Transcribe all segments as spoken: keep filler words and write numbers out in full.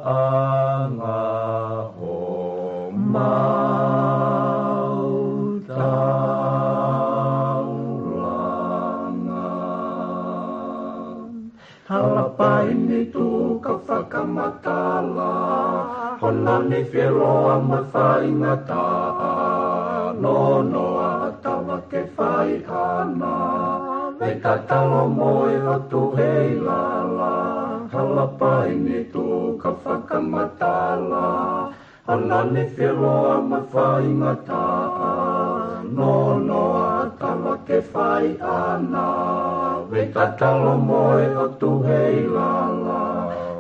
ʻanga homau taulanga. Hala paini tuku ka fakamatala, hono nifi ʻe loa mo e faingataʻa, nonoa ʻa Tava ke fai ʻana, vei tatalo mo e ʻOtu hei lala. Hala paini tuku ka fakamatala, hono nifi ʻe loa mo e faingataʻa, nonoa ʻa Tava ke fai ʻana, vei tatalo mo e ʻOtu hei lala.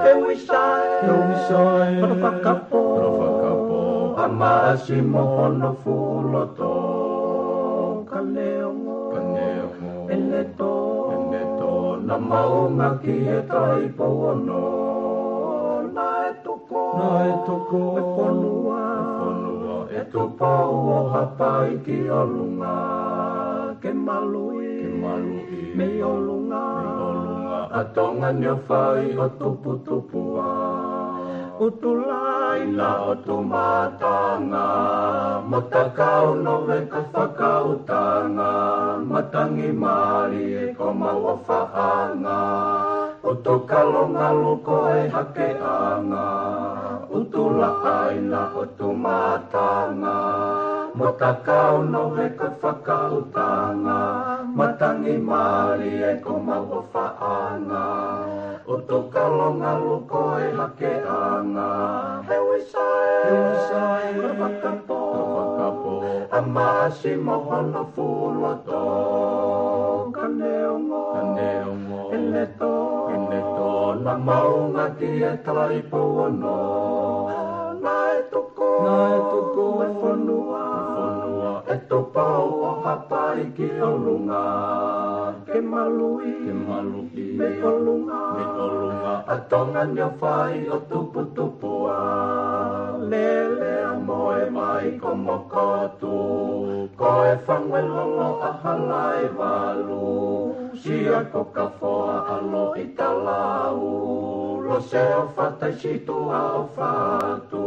ʻE Uisae, ʻe Uisae, kolo fakapō, kolo fakapō, ʻa Maʻasi mo hono fuʻu loto, ka neongo, ka neongo, ʻene tō, ʻene tō, naʻa maʻunga ki he Taipou Ono, naʻe tuku, naʻe tuku e fonua, e fonua ʻe Tupou ʻo Haʻapai ki ʻolunga, ke maluʻi, ke maluʻi mei ʻolunga, mei ʻolunga ʻa Tonga ni ʻo fai ʻo tuputupu ʻa ʻUtulāina ʻo Tumatanga, mo Takau Nove ko Fakautanga, Matangi Malie ko Mauʻofaʻanga, ʻUtukalo Ngalu ko e hakeʻanga, ʻUtulāina ʻo Tumatanga, mo Takau Nove ko Fakautanga, Matangi Malie ko Mauʻofaʻanga, ʻUtukalo Ngalu ko e hakeʻanga. ʻE Uisae, ʻe Uisae, kolo fakapō, kolo fakapō, ʻa Maʻasi mo hono fuʻu loto, ka neongo, ka neongo, ʻene tō, ʻene tō, naʻa maʻunga ki he Taipou Ono, naʻe tuku, naʻe tuku e fonua, e fonua ʻe Tupou ʻo Haʻapai ki ʻolunga, ke maluʻi, ke maluʻi mei ʻolunga, mei ʻolunga ʻa Tonga ni ʻo fai ʻo tuputupu ʻa Lele ʻa Moe Vai ko Mokotu, ko e Fanguelolo ʻa Halaevalu, Sia ko Kafoa ʻa Loʻitalau, Lose ʻo Fataʻi Situʻa ʻo Fatu,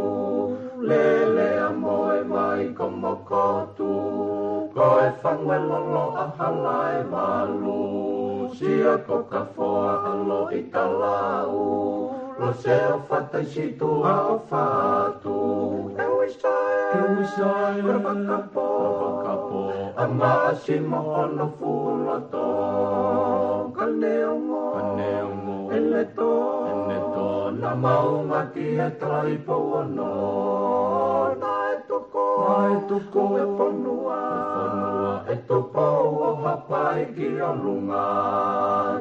Lele ʻa Moe Vai ko Mokotu, ko e Fanguelolo ʻa Halaevalu, Sia ko Kafoa ʻa Loʻitalau, Lose ʻo Fataʻi Situʻa ʻo Fatu. ʻE Uisae, ʻe Uisae, kolo fakapō, kolo fakapō, ʻa Maʻasi mo hono fuʻu loto, ka neongo, ka neongo, ʻene tō, ʻene tō, naʻa maʻunga ki he Taipou Ono, naʻe tuku, naʻe tuku e fonua, e fonua ʻe Tupou ʻo Haʻapai ki ʻolunga,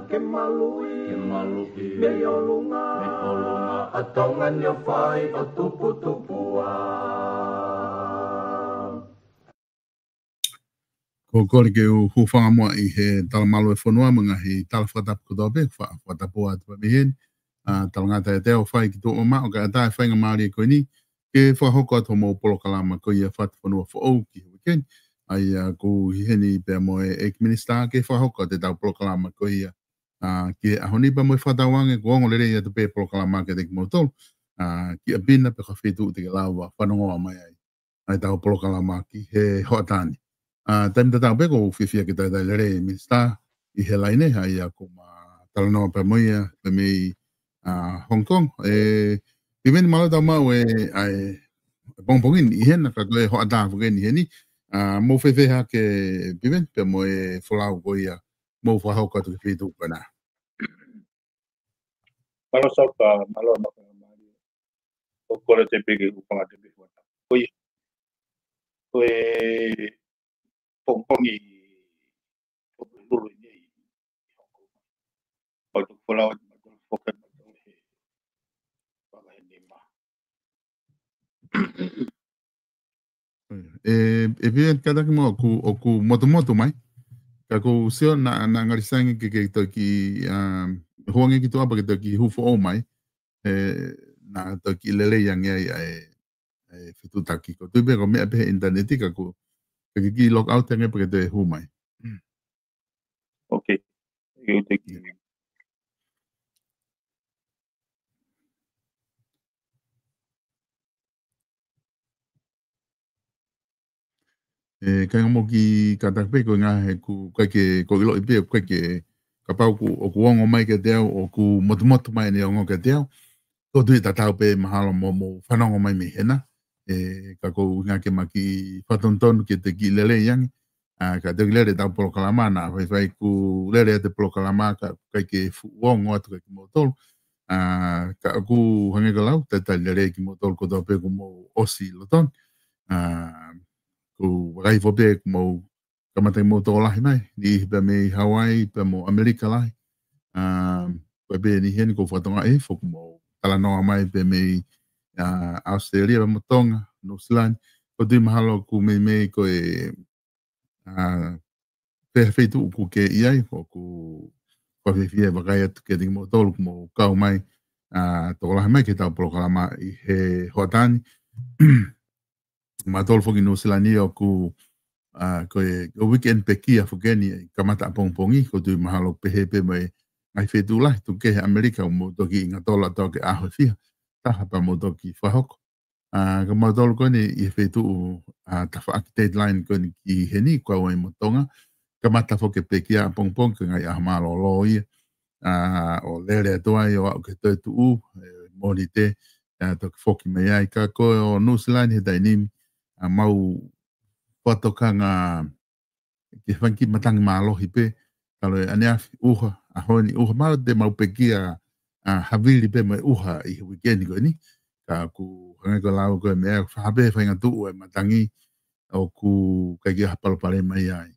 ke maluʻi, ke maluʻi mei ʻolunga, mei ʻolunga ʻa Tonga ni ʻo fai ʻo tuputupu ʻa. Ko e kole ke u hūfanga muʻa ʻi he tala mālō e fonua mo e ngaahi tala fakatapu kotoa pē, fa-, fakatapu atu pē mei heni. ʻA, talangata e te o fai ki tuʻa mamaʻo kae ʻatā e faingamālie ko eni ke fakahoko atu hoʻomou polokalama ko ia Fatufonua Foʻou ki he weekend. ʻA ia ʻoku ʻi heni pea mo e ʻEiki Minisitā ke fakahoko atu ʻetau polokalama ko ia, ʻa, ki he ʻaho ni pea mo e fakatauange kuo ongo lelei atu pē polokalama kiate kimoutolu, ʻa, ki ʻapi na pe ko ha feituʻu te ke lava fanongoa mai ai ʻa ʻetau polokalama ki he hoʻatā ni. ʻA, taimi tatau pē ʻoku ou fiefia ke talitali lelei e Minisitā ʻi he laine, ʻa ia ʻoku ma talanoa pē mo ia pē mei, ʻa, Hong Kong. ʻE, Piveni, mālō e tau maʻu e, ʻa e, pongipongi ni ʻi hena ka ko e hoʻatā foki eni heni. ʻA, mou fēfē hake Piveni pea mo e folau ko ia mou fakahoko atu ki he feituʻu ko ena. Mālō Soka, mālō e faingamālie. ʻOku ou kole atu pē ke u hūfanga atu pē he hoʻatā. Ko ia, ko e pongipongi ʻoku lulu ʻi heni. ʻOku ou folau atu mautolu foki mautolu he fakahenima. ʻE, ʻe Piveni, kātaki muʻa ʻoku, ʻoku motumotu mai. Ka ʻoku ou sio naʻa, naʻa ngali sai ange ke, ke toki, ʻa, hū ange ki tuʻa pea ke toki hū foʻou mai. ʻE, naʻa toki lelei ange ai ʻa e, ʻa e fetuʻutaki. ʻOku ou tui pē ko e meʻa pē he ʻinitaneti ka ʻoku, ke, ke kiʻi log out ange pea ke toe hū mai. Ok. ʻIo, thank you. ʻE, kāinga, mou kiʻi kātaki pē, ko e ngaahi ʻeku ʻikai ke, ʻoku ou ʻiloʻi pē ʻoku ʻikai ke, kapau ʻoku, ʻoku ongo mai kiate au, ʻoku motumotu mai ʻene ongo kiate au. ʻOku ou tui tatau pē mahalo mo, mou fanongo mai mei hena. ʻE, ka ʻoku ou ʻuhinga ke ma kiʻi fakatonutonu ke te kiʻi lelei ange. ʻA, ka te u kiʻi lele ʻetau polokalama na, faifai ʻoku lele ʻa e polokalama, ka ʻikai ke fuʻu ongo atu kiate kimoutolu. ʻA, ka ʻoku hangē ko e lau, talitali lelei kimoutolu kotoa pē kuo mou ʻosi lolotonga. ʻA, ʻoku ou vakai hifo pē kuo mou kamata ke mou tokolahi mai, niʻihi pē mei Hawaii, pea mo ʻAmelika lahi. ʻA, ko e pē niʻihi eni ʻoku ou fakatokangaʻi hifo kuo mou talanoa mai pē mei, ʻa, ʻAositelēlia, pea mo Tonga, Nuʻusila ni. ʻOku ou tui mahalo ʻoku meimei ko e, ʻa, pē ha feituʻu ʻoku ke ʻi ai, ʻoku ou fiefia he vakai atu kiate kimoutolu kuo mou kau mai, ʻa, tokolahi mai ki heʻetau polokalama ʻi he hoʻatā ni. Mautolu foki Nuʻusila ni ʻoku, ʻa, ko e, ko e weekend pekia foki eni, kamata ʻapongipongi, ʻoku ou tui mahalo pehē pē mo e ngaahi feituʻu lahi tuku kehe ʻAmelika, ʻoku mou toki ngatola atu ki he ʻaho ʻe fiha, taha pea mou toki fakahoko. ʻA, ka mautolu ko eni ʻi he feituʻu, ʻa, tafaʻaki deadline ko eni ki heni, ko au ai mo Tonga, kamata foki e pekia ʻapongipongi, ko e ngaahi ʻaho mālōlō ia, ʻa, ʻo lele atu ai ʻo aʻu ki he toetuʻu, ʻe, Mōnite, ʻa, toki foki mai ai. Ka ko e ʻo Nuʻusila ni he taimi ni, ʻa, mau fakatokanga ke fanga kiʻi matangi mālohi pē, talu e ʻaneafi ʻuha, ʻaho ni ʻuha, mahalo te mau pekia, ʻa, havili pē mo e ʻuha ʻi he weekend ko eni. Ka ʻoku hangē ko e lau ko e meʻa, ʻoku faʻa pē faingatuʻu e matangi, ʻoku ʻikai ke ʻi ai ha palopalema ia ai.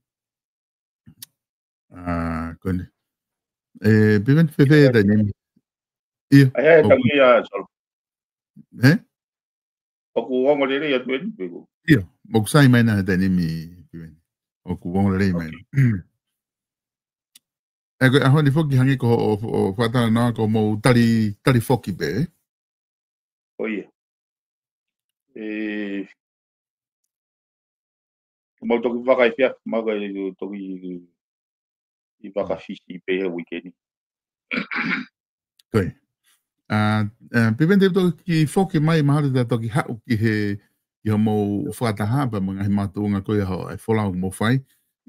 ʻA, ko eni. ʻE, Piveni, fēfē e taimi ni? ʻIo, ʻA, he ʻoku, taimi ia, Sol. He? ʻOku ongo lelei atu eni, pe ko? ʻIo, ʻoku sai mai na he taimi ni, Piveni. ʻOku ongo lelei mai na. Okay. ʻE, ko e ʻaho ni foki hangē ko hoʻo, ʻo, ʻo fakatalanoa, ʻoku mou tali, tali foki pē, ē? ʻO ia. ʻE, mau toki vaka ʻi he efiafi, mau ka toki ʻi vaka Fisi pē he weekend ni. Ko ia. ʻA, ʻa, Piveni, te u toki foki mai, mahalo te u toki haʻu ki he, ki hoʻomou fakataha pea mo e ngaahi makatuʻunga ko ia ʻo e folau ʻoku mou fai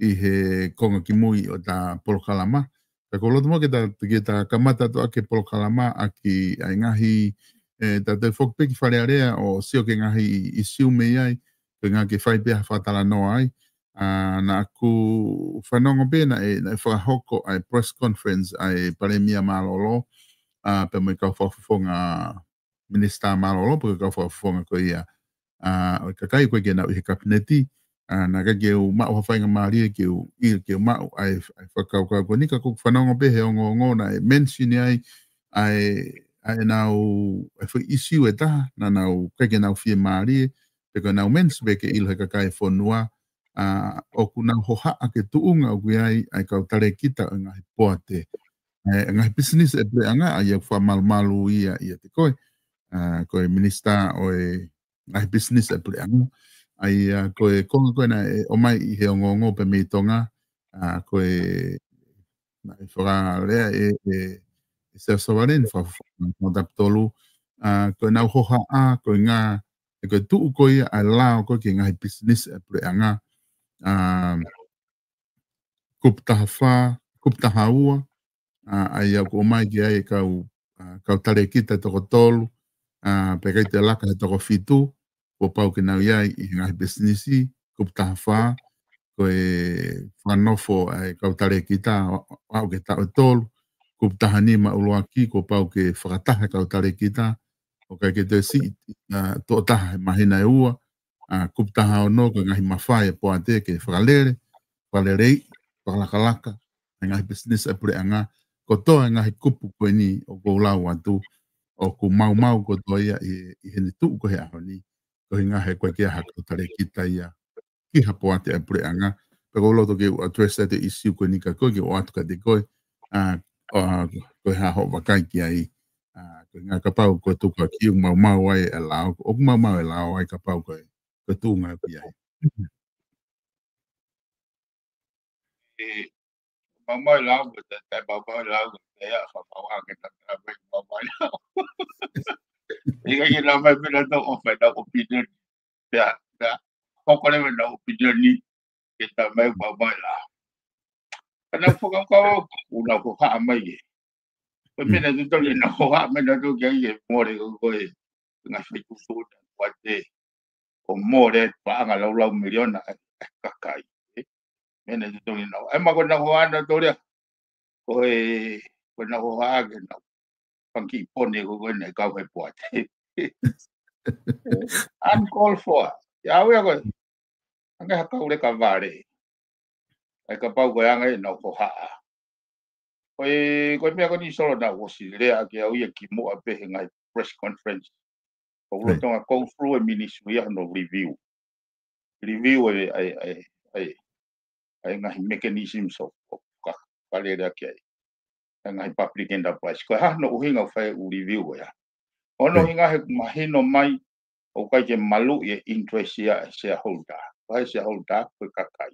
ʻi he konga kimui ʻo ʻeta polokalama. Ka ʻoku ou loto muʻa ke ta, ke ta kamata atu ʻaki e polokalama ʻaki ʻa e ngaahi, ʻe, ta toe foki pē ki Fale Alea ʻo sio ki he ngaahi ʻisiū mei ai, ko e ʻuhinga ke fai pē ha fakatalanoa ai. ʻA, naʻa ku fanongo pē naʻe, naʻe fakahoko ʻa e press conference ʻa e Palēmia mālōlō, ʻa, pea mo e kau fakafofonga minisitā mālōlō, pe ko e kau fakafofonga ko ia, ʻa, ʻo e kakai ko ē ʻoku nau ʻi he kapineti, ʻa, naʻe ʻikai ke u maʻu ha faingamālie ke u, ʻi, ke u maʻu ʻa e, ʻa e fakakaukau ko eni, ka ʻoku ou fanongo pē he ongoongo naʻe mention ai ʻa e, ʻa ʻenau, ʻa e foʻi ʻisiū ʻe taha, naʻa nau ʻikai ke nau fiemālie, pe ko ʻenau mention pē ke ʻilo he kakai e fonua, ʻa, ʻoku nau hohaʻa ki he tuʻunga ʻoku ʻi ai ʻa e kau talēkita ʻo e ngaahi poate, ʻa e ngaahi pisinisi ʻa e puleʻanga, ʻa ia ʻoku fakamalumalu ia ʻiate koe, ʻa, ko e minisitā ʻo e ngaahi pisinisi ʻa e puleʻanga. ʻA ia ko e konga ko ē naʻe ʻomai ʻi he ongoongo pē mei Tonga, ʻa, ko e, naʻe fakalea ʻe, ʻe, ʻe Sir Sovaleni, fakafofonga Tongatapu tolu, ʻa, ko ʻenau hohaʻa, ko e ʻuhinga, ʻe ko e tuʻu ko ia ʻa e lao ko ē ki he ngaahi pisinisi ʻa e puleʻanga, ʻa, kupu taha fā, kupu taha ua, ʻa, ʻa ia ʻoku ʻomai ki ai e kau, ʻa, kau talēkita toko tolu, ʻa, pea ʻikai toe laka he toko fitu, kuo pau ke nau ʻi ai ʻi he ngaahi pisinisi, kupu taha fā, ko e fakanofo ʻa e kau talēkita ʻo, ʻo aʻu ki he taʻu ʻe tolu, kupu taha nima ʻuluaki, kuo pau ke fakataha e kau talēkita, ʻo ʻikai ke toe siʻi, ʻa, tuʻo taha he māhina ʻe ua, ʻa, kupu taha ono ko e ngaahi mafai ʻa e poate ke fakalele, fakaleleiʻi, fakalakalaka, ʻa e ngaahi pisinisi ʻa e puleʻanga, kotoa e ngaahi kupu ko eni ʻoku ou lau atu, ʻoku maumau kotoa ia ʻi, ʻi heʻene tuʻu ko ē he ʻaho ni, ko e ʻuhinga he ʻoku ʻikai ke ʻi ai ha kau talēkita ia ki ha poate ʻa e puleʻanga. Pea ʻoku ou loto ke u address atu e ʻisiū ko eni ka ko e ke u ʻoatu kiate koe, ʻa, ʻa, ko e hā hoʻo vakai ki ai, ʻa, ko e ʻuhinga kapau ko e tuku ʻaki ʻoku maumau ai e lao, ʻoku maumau e lao ai kapau ko e, ko e tuʻunga ʻoku ʻi ai. ʻE, maumau e lao, ko e taʻe, taʻe maumau e lao, ko e taʻe ʻa, fakamaau ange ta, ta, mai maumau e lao. ʻIkai ke nau mai pē nautolu ʻo fai ʻenau opinion. Pea, pea, hoko leva ʻenau ʻopinioni ke tā mai pau mai la. Ka nau fakakaukau ʻoku nau hohaʻa mai ē. Ko e meʻa naʻe totonu ke nau hohaʻa mai nautolu ki ai ke mole ko e ngaahi feituʻu ʻoku ʻoatu ʻe, ʻo mole paʻanga laulau miliona ʻa e kakai. Ē? Meʻa naʻe totonu ke nau. ʻAi ma ko e nau hohaʻa nautolu ia. Ko e, ko e nau hohaʻa ke nau fanga kiʻi pone ko e ko e naʻe kau he poate. Uncalled for. ʻIa au ia ko e. Ange ha kau leka vale. ʻAi kapau ko e anga ʻenau hohaʻa. Ko e, ko e meʻa ko eni Solo naʻe ʻosi lea ʻaki au ia kimuʻa pē he ngaahi press conference. ʻOku lolotonga go through e ministry ia hono review. Review e, e, e, e, e ngaahi mechanisms of, of ka, ka lele ʻaki ai. E ngaahi public enterprise. Ko e hā hono ʻuhinga ʻoku fai e review ko ia. Hono ʻuhinga he mahino mai ʻoku ʻikai ke maluʻi e interest ia e shareholder. Ko e shareholder ko e kakai.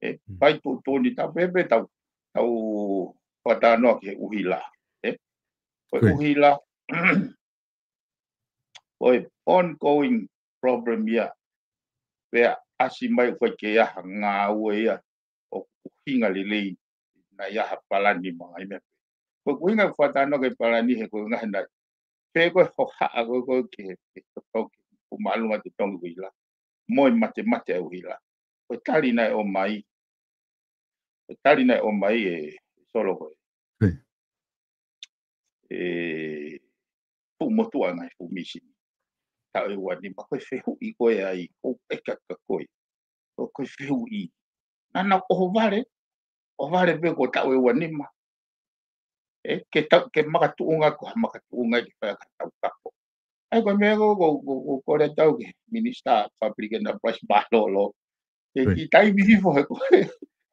Ē, fai tuʻutuʻuni tau pehē pē tau, tau fakatalanoa ki he ʻuhila. Ē, ko e ʻuhila, ko e ongoing problem ia. Pea ʻasi mai ʻoku ʻikai ke ʻi ai ha ngāue ia ʻoku ʻuhinga lelei naʻe ʻi ai ha palani mo e ngaahi meʻa. Ko e ʻuhinga ʻoku fakatalanoa ki he palani he ko e ngaahi naʻe. Pea ko e hohaʻa ko e ko e ke, ke totongi, ʻoku mālunga totongi ʻuhila. Mo e matemate ʻa e ʻuhila. Ko e tali naʻe ʻomai. Ko e tali naʻe ʻomai ē Solo ko e. ʻE fuʻu motuʻa ngaahi fuʻu misini. Taʻu ʻe ua nima ko e fehuʻi ko e ai, ko e kaka ko e. Ko e fehuʻi. Naʻa nau ʻohovale, ʻohovale pē ko taʻu ʻe ua nima. Ē, ke tau, ke makatuʻunga, ko ha makatuʻunga ke fai ʻaki ha tau kapo. ʻAi ko e meʻa ko, ko, ko, ko, ko le tau ke Minister Public Enterprise mālōlō. Ke ki taimi hifo he ko,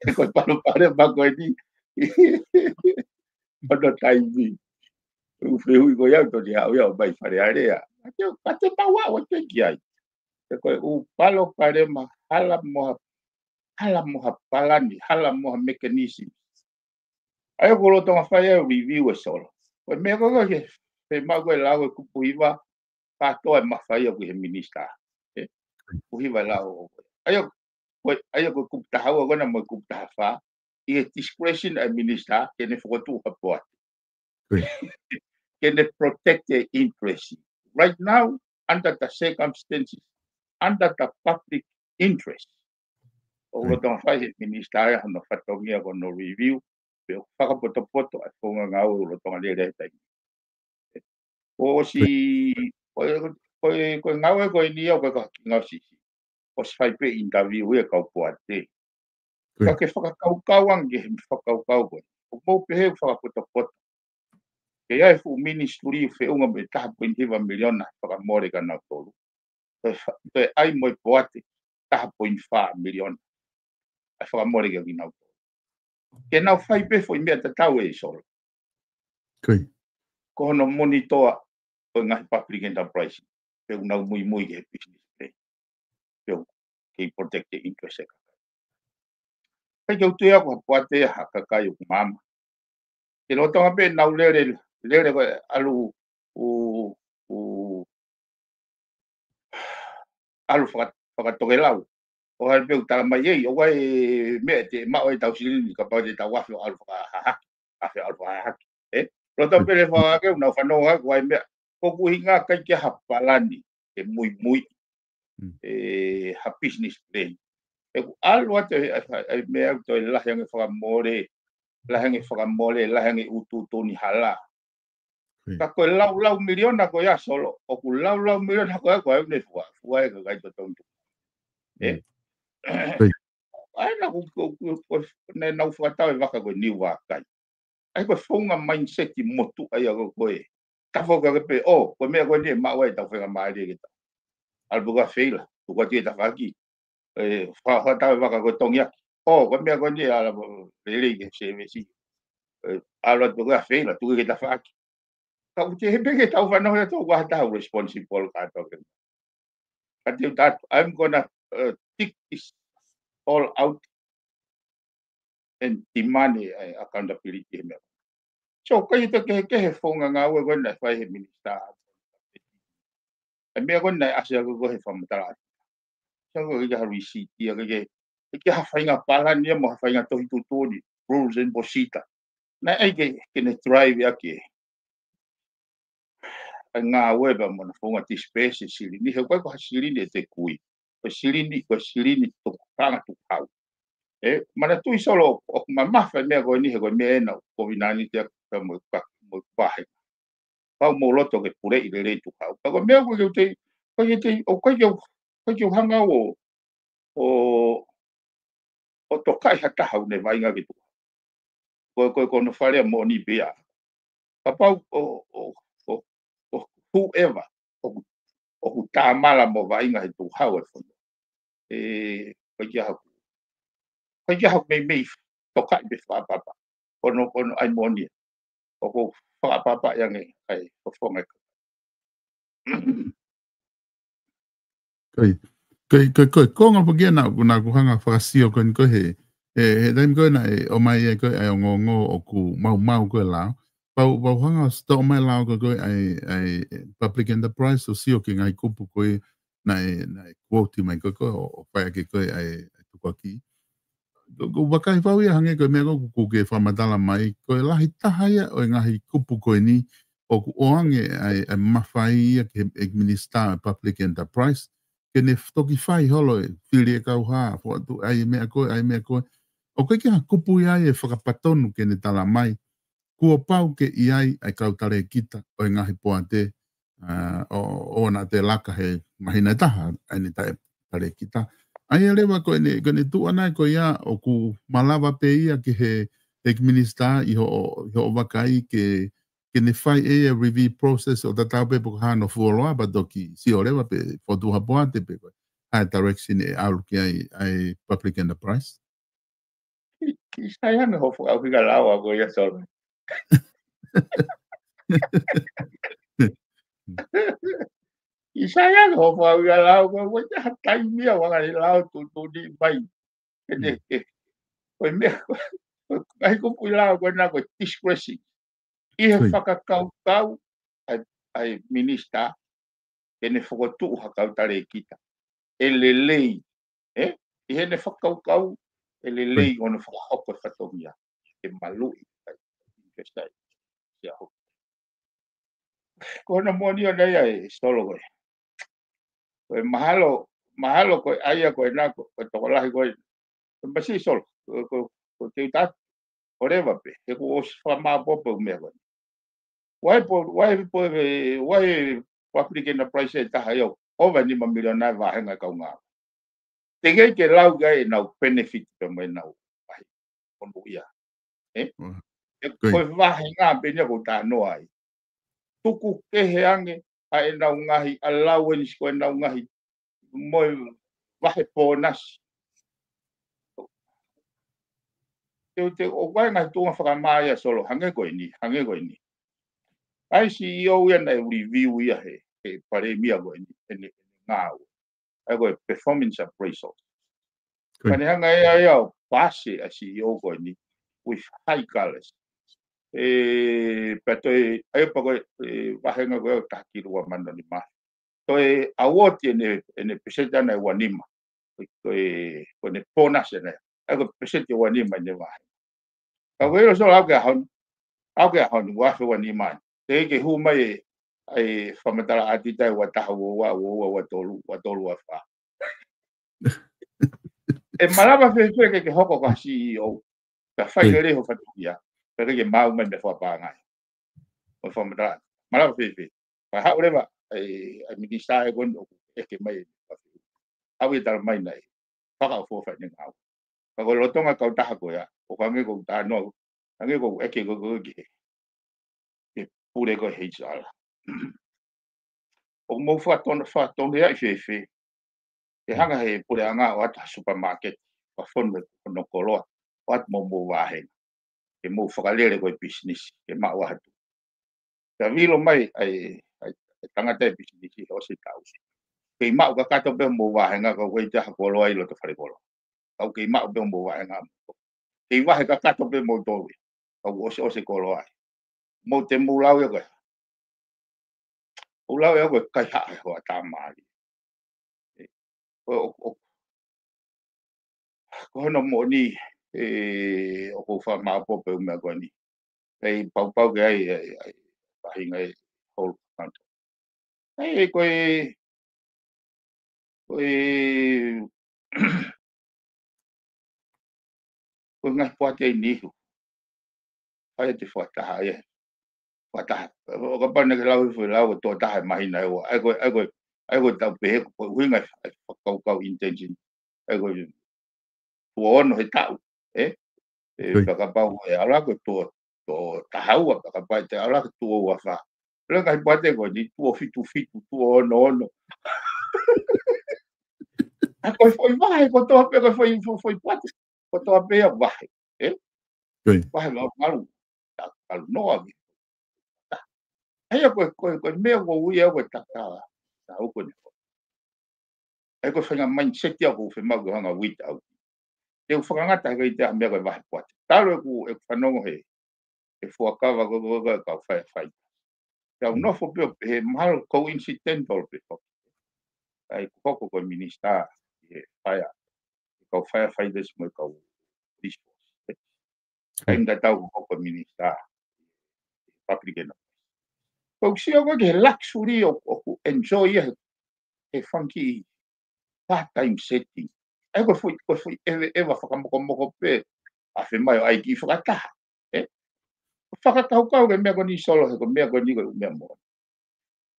he ko e palopalema ko eni. Ono taimi. ʻOku fehuʻi ko ia ʻoku toni haʻu ia ʻo mai Fale Alea. Ka te, ka te mau aʻu atu ki ai. He ko e ʻū palopalema hala mo ha, hala mo ha palani, hala mo ha mechanism. ʻAi ʻoku lolotonga fai ai review e Solo. Ko e meʻa ko e ke, he mau ko e lau e kupu hiva, kātoa e mafai ʻoku ʻi he minister. Ē? Kupu hiva lau. ʻAi ʻoku, ko e, ʻai ʻoku kupu taha ua ko ena mo e kupu taha fā. ʻI he discretion ʻa e minister, ke ne fokotuʻu ha poate. Ke ne protect the interest. Right now, under the circumstances, under the public interest. ʻOku lolotonga fai he minister ia hono fatongia ko hono review, pe ʻoku fakapotopoto ʻa e founga ngāue ʻoku lolotonga lele he taimi. ʻOsi, ko e, ko e, ko e ngāue ko eni ia ʻoku ʻikai ko ha kiʻi ngāue siʻisiʻi. ʻOsi fai pē interview ia kau poate. Ka ke fakakaukau ange he fakakaukau ko e. ʻOku mou pehē ʻoku fakapotopoto. Ke ʻi ai e fuʻu ministry feʻunga mo e taha poini hiva miliona fakamole kia nautolu. Toe fa-, toe ʻai mo e poate taha poini fā miliona. ʻAi fakamole kia kinautolu. Ke nau fai pē foʻi meʻa tatau ē Solo. Ko hono monitor ʻo e ngaahi public enterprise. Pe ʻoku nau muimui ki he business plan. Pe ʻoku kei protect the interest e kakai. ʻIkai ke u tui au ko ha poate ha kakai ʻoku maama. Ke lolotonga pē nau lele, lele ko e ʻalu ʻo, ʻo, ʻalu faka-, fakatokelau. ʻO hale pē ʻoku tala mai ē, ʻoku ʻi ai e meʻa te maʻu e tau silini, kapau te tau afe ʻo ʻalu fakahahake, afe ʻo ʻalu fakahahake. Ē? Lolotonga pē lele fakahahake, ʻoku nau fanongo hake, ʻoku ʻi ai e meʻa. Ko ʻeku ʻuhinga ʻikai ke ʻi ai ha palani, ke muimui. ʻE, ha business plan. ʻOku ʻalu atu e, e, e, meʻa ʻoku toe lahi ange fakamole, lahi ange fakamole, lahi ange ʻutuʻutu ni hala. Ka ko e laulau miliona ko ia Solo, ʻoku laulau miliona ko ia ko e ne fua, fua e kakai totongi. Ē? ʻAi na ku, ku, ku, ku, ne nau fakatau e vaka ko e niu vakai. ʻAi ko e founga mindset motuʻa ia ko e. Tafo ka ke pē, ʻo, ko e meʻa ko eni ʻe maʻu ai tau fenga mālie ke tau. ʻAlu pē ko e feila, tuku atu e tafaʻaki. Ē, fa-, fakatau e vaka ko e tongiaki. ʻO, ko e meʻa ko eni ʻe ala lelei ke sevesi. Ē, ʻalu atu ko e feila, tuku ke tafaʻaki. Ka ʻoku te he pē ke tau fanongo ia tau ʻoku ʻi ai ha taha responsible kātoa ke. Ka te u tala atu, I'm gonna, uh, dig this all out and demand a, a accountability he meʻa. So, ʻikai te kehekehe founga ngāue ko ena naʻe fai he minister. E meʻa ko ena naʻe ʻasi ʻaki ko e fakamatala atu. Ka ko e ʻikai ha receipt ia, ʻikai ke, ʻikai ke ha faʻahinga palani ia mo ha faʻahinga tohi tuʻutuʻuni, rules and procedure. Naʻe ʻai ke, ke ne drive ʻaki ʻa e ngāue pea mo ʻena founga disperse e silini, he ʻoku ʻikai ko ha silini ʻe toe kui. Ko e silini, ko e silini tokanga tukuhau. ʻE, manatuʻi Solo, ʻoku mamafa e meʻa ko eni he ko e meʻa ena ʻoku kovinānite ʻaki pea mo e ka-, mo e vahe. Pau mo loto ke puleʻi lelei tukuhau. Ka ko e meʻa ʻoku ʻikai ke u tei, ʻikai ke u tei, ʻoku ʻikai ke u, ʻikai ke u hanga ʻo, ʻo, ʻo tokaʻi ha taha ʻoku ne vaʻinga ki tukuhau. Ko, ko, ko hono fale moʻoni pē ia. Kapau ʻo, ʻo, ʻo, ʻo whoever ʻoku, ʻoku tāmala mo vaʻinga he tukuhau e fono. ʻE, ʻikai ke ʻi ai haku, ʻikai ke ʻi ai haku meimei tokaʻi pe fakaʻapaʻapa. Ko hono, ko hono ʻai moʻoni ia. ʻOku ou fakaʻapaʻapaʻi ange ʻa e fofonga e kakai. Ko e, ko e, ko e, ko e konga pē ia naʻa, naʻa ku hanga fakasio ko eni ko e he, he, he taimi ko ē naʻe ʻomai ai ko ē ʻa e ongoongo ʻoku maumau ko ē lao. Pau, pau hanga ʻo sio mai lao ko ē ko ē ʻa e, ʻa e public enterprise ʻo sio ki he ngaahi kupu ko ē naʻe, naʻe quote mai ko ē ko ē ʻo, ʻo fai ʻaki ko ē ʻa e, ʻa e tukuakiʻi. Ko, ko e vakai fau ia hangē ko e meʻa ko ē ʻoku ke fakamatala mai, ko e lahi taha ia ʻo e ngaahi kupu ko eni ʻoku ʻoange ʻa e, ʻa e mafai ia ki he, ʻe he Minisitā Public Enterprise, ke ne toki fai holo e fili e kauhā, foatu ʻa e meʻa ko ē, ʻa e meʻa ko ē. ʻOku ʻikai ke ha kupu ia ʻe fakapatonu ke ne tala mai, kuo pau ke ʻi ai ʻa e kau talēkita ʻo e ngaahi poate, ʻa, ʻo, ʻoua naʻa toe laka he māhina ʻe taha ʻa ʻene taʻe talēkita. ʻA ia leva ko ʻene, ko ʻene tuʻu ʻana ko ia ʻoku malava pē ia ki he, he minisitā ʻi hoʻo, ʻi hoʻo vakai ke, ke ne fai e review process ʻo tatau pē pe ko e hā hono fuoloa pea toki sio leva pe fotu ha poate pe ko e hā e direction ʻe ʻalu ki ai ʻa e public enterprise. Ki, ki sai ange hoʻo fakaʻuhinga lao ko ia Solo. Ki sai ange hoʻo fakaʻuhinga lao ko ia, ko e taha taimi ia ʻoku ʻi ai e lao tuʻutuʻuni mai. Ke ne, mm, ke, ko e meʻa, ko e, ko e kupu ʻi lao ko ena ko e discretion. ʻI he, ʻoi, fakakaukau ʻa e, ʻa e minisitā, ke ne fokotuʻu ha kau talēkita ʻe lelei, ē? ʻI heʻene fakakaukau ʻe lelei, ʻoi, ʻo ne fakahoko e fatongia ke maluʻi ai e interest ʻa e shareholder. Ko hono moʻoni ʻona ia ē Solo ko ē. Ko e mahalo, mahalo ko e ʻai ia ko ena ko e, ko e tokolahi ko ē. Ko e masiʻi Solo, ko, ko, ko e teutā ʻo leva pē, he kuo ʻosi fakamāʻopoʻopo e meʻa ko ē. Why po, why po, why public enterprise ʻe taha ia ʻoku ʻova e nima miliona e vāhenga e kaungā. Teʻeki ke lau ki ai ʻenau benefit pea mo ʻenau vahe. Ko hono ia. Ē? Ua. ʻE, ko e, ko e vāhenga pē eni ia ʻoku ou talanoa ai. Tuku kehe ange ʻa ʻenau ngaahi allowance ko ʻenau ngaahi mo e vahe pōnasi. Te, te, ʻoku ʻi ai e ngaahi tuʻunga fakamā ia Solo, hangē ko eni, hangē ko eni. ʻA e CEO ia naʻe review ia he, he palēmia ko eni, ʻene, ʻene ngāue. ʻA ia ko e performance appraisal. Ko ia. Ka ne hanga ʻe ia ʻo paasi ʻa e CEO ko eni with high colors. ʻE, pea toe, ʻa ia pea ko e, e, vāhenga ko ē ʻo taha ki he ua mano nima. Toe award ʻene, ʻene peseti ʻana ʻe ua nima. Ko e, ko e, ko ʻene pōnasi ʻana. ʻA ia ko e peseti ʻe ua nima ʻene vahe. Ka ko e ʻilo Solo ʻaʻau ki he ʻaho ni, ʻaʻau ki he ʻaho ni, ua afe ua nima. Teʻeki ke hū mai e, e fakamatala ʻa e ʻaitita ʻe ua taha, ua ua, ua ua, ua tolu, ua tolu, ua fā. ʻE malava fēfē ke ke hoko ko ha CEO, ka fai, ʻoi, lelei ho fatongia, ka ke, ke maʻu mai meʻa fakapaʻanga ai. ʻO fakamatala, malava fēfē. Pea haʻu leva e, e minisitā ʻe ko eni ʻoku ʻeke mai e, haʻu ia tala mai naʻe fakaʻofoʻofa ʻene ngāue. Ka ko e lolotonga e kautaha ko ia, ʻoku hangē ko ʻeku talanoa, hangē ko ʻeku ʻeke ko ē ki he, ki he pule ko ē H R. ʻOku mou fakatonu, fakatonu ia ʻi fēfē? ʻE hanga he puleʻanga ʻo ʻoatu ha supermarket, fakafonu e hono koloa, ʻoatu mo hoʻomou vāhenga. Ke mou fakalele ko ē business, ke maʻu ʻa e tuʻi. Ka vilo mai ʻa e, ʻa e, ʻa e tangata e business he ʻosi e taʻu. Kei maʻu kakato pē hoʻomou vāhenga, ka ʻoku ʻikai toe ʻi ai ha koloa ʻi loto fale koloa. Ka ʻoku kei maʻu pē hoʻomou vāhenga. Kei vahe kakato pē moutolu ia. Ka ʻoku ʻosiʻosi e koloa ia. Mou te mou lau ia ko e, mou lau ia ko e kaihaʻa e hoʻatā mali. ʻE, ʻo, ʻo, ʻo, ko hono moʻoni, ē, ʻoku ou fakamāʻopoʻopo pē ʻū meʻa ko eni. Pea ʻi paupau ke ʻai, ʻai, ʻai, faʻahinga e whole country. ʻAi, ko e, ko e, ko e ngaahi poate ʻi Niu Sila. Fai ʻete fakataha ia. Fakataha. ʻO kapau naʻa ke lau he foʻi lau, ʻe tō taha e māhina ʻe ua. ʻAi ko e, ʻai ko e, ʻai ko e tau pehē, ko e ʻuhinga e fakakaukau intention. ʻAi ko e tuʻo ono he taʻu, ē? Ē, Oi. Pea kapau ʻe ala ko e tuʻo, tuʻo taha ua, pea kapau te ala ko e tuʻo ua fā. Pea ngaahi poate ko eni tuʻo fitu fitu, tuʻo ono ono. ʻA ko e foʻi vahe, kotoa pē ko e foʻi, foʻi, foʻi poate. Kotoa pē ia vahe, ē? Oi. Vahe malu, malu. Ta kalu noa ki. ʻAi ko e, ko e, ko e meʻa ko ui au ko e taka. Ta au ko ne. ʻAi ko e faʻahinga mindset ia ʻoku ou fiemaʻu ke hanga wit au. Te u fakangata he kai te ha meʻa ko e vahe poate. Talu ʻeku, ʻeku fanongo he, he fuakava ko, ko, ko, kau fai, fai. Te au nofo pē ʻo pehē mahalo coincidental pē ko. ʻAi ko hoko ko e minisitā, he fire. Kau firefighters mo e kau police force. ʻAi nda tau ko hoko ko e minisitā. Public enterprise. Ko u sio ko ke he luxury ʻo, ʻoku enjoy ia he, he funky part-time setting. ʻAi ko e foʻi, ko e foʻi ʻeveʻeva fakamokomoko pē, ʻa fiemaʻu ai ke fakataha. Ē? Fakakaukau ke meʻa ko eni Solo he ko e meʻa ko eni ko e meʻa mo.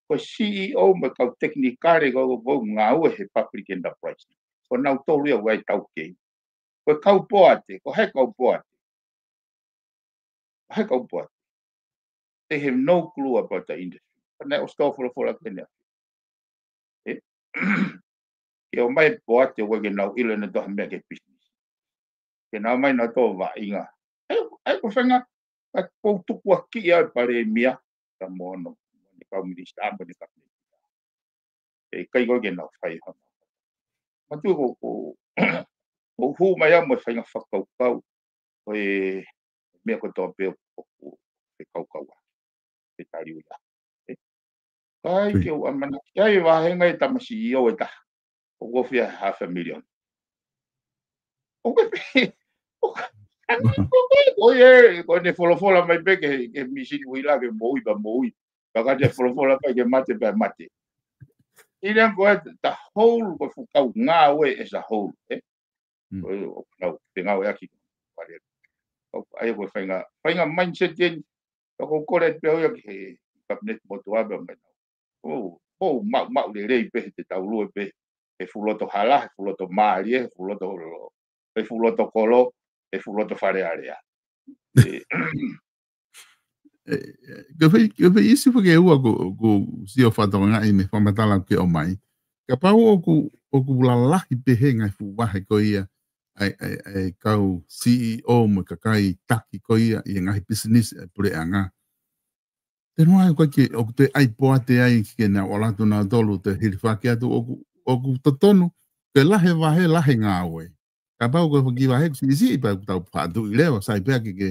Ko e C E O mo e kau tekinikale ko, ko, ko ngāue he public enterprise. Ko nautolu ia ʻoku ʻi ai e taukei. Ko e kau poate, ko e kau poate. Ko e kau poate. They have no clue about the industry. Ka naʻe ʻosi tō folofola ke ne. Ē? Ke ʻomai poate ʻoku ʻikai ke nau ʻilo ʻe nautolu ha meʻa ki he business. Ke nau ʻomai nautolu vaʻinga. ʻAi, ʻai ko e faʻahinga, ka ʻoku ou tukuakiʻi ʻa e palēmia, ka mo hono, mo e kau minisitā, mo e kau minisitā. ʻE ʻikai ko ē ke nau fai hono. Mātuʻa ko, ko, ko u hū mai au mo e faʻahinga fakakaukau, ko e meʻa kotoa pē ʻoku, ʻoku fekaukaua. Fetaliula. Ē? Kai Ui. Ke u ʻamanaki ai vahenga e tama C E O ʻe taha. ʻOku ofi ʻa e half a million. ʻOku pē, ʻoku, ʻa, ko, ko, ko, ē, ko ʻene folofola mai pē ke, ke misini uila ke moʻui pea moʻui. Pea ka te folofola pē ke mate pea mate. ʻIlo ko e the whole ko e fuʻu kau ngāue as a whole, ē? Mm. Ko e, ʻoku nau, te ngāueʻaki. Pare. ʻOku, ʻai ko e faʻahinga, faʻahinga mindset eni, ka ko u kole pē au ia ki he kapineti motuʻa pea mai nau. ʻO, ʻo, maʻu, maʻu lelei pē he te tau lue pē, he fuʻu loto hala, he fuʻu loto mālie, he fuʻu loto, he fuʻu loto kolo, he fuʻu loto Fale Alea. Ē, ʻE, ʻe, ka fai, ka fai isi fake ua ko, ko sio fatokangaʻi mei he fakamatala ke ʻomai. Kapau ʻoku, ʻoku lalahi pehē ngaahi fuʻu vahe ko ia, ʻa e, ʻa e, ʻa e kau C E O mo e kakai taki ko ia, ʻi he ngaahi pisinisi ʻa e puleʻanga. Te noa ʻoku ke, ʻoku te ʻai poate ai ke nau ʻalu atu nautolu te hilifaki atu ʻoku, ʻoku totonu, ke lahi e vahe, lahi e ngāue. Kapau ko e foʻi kiʻi vahe ʻoku siʻisiʻi pea ʻoku tau patu ʻi leva, sai pea ke, ke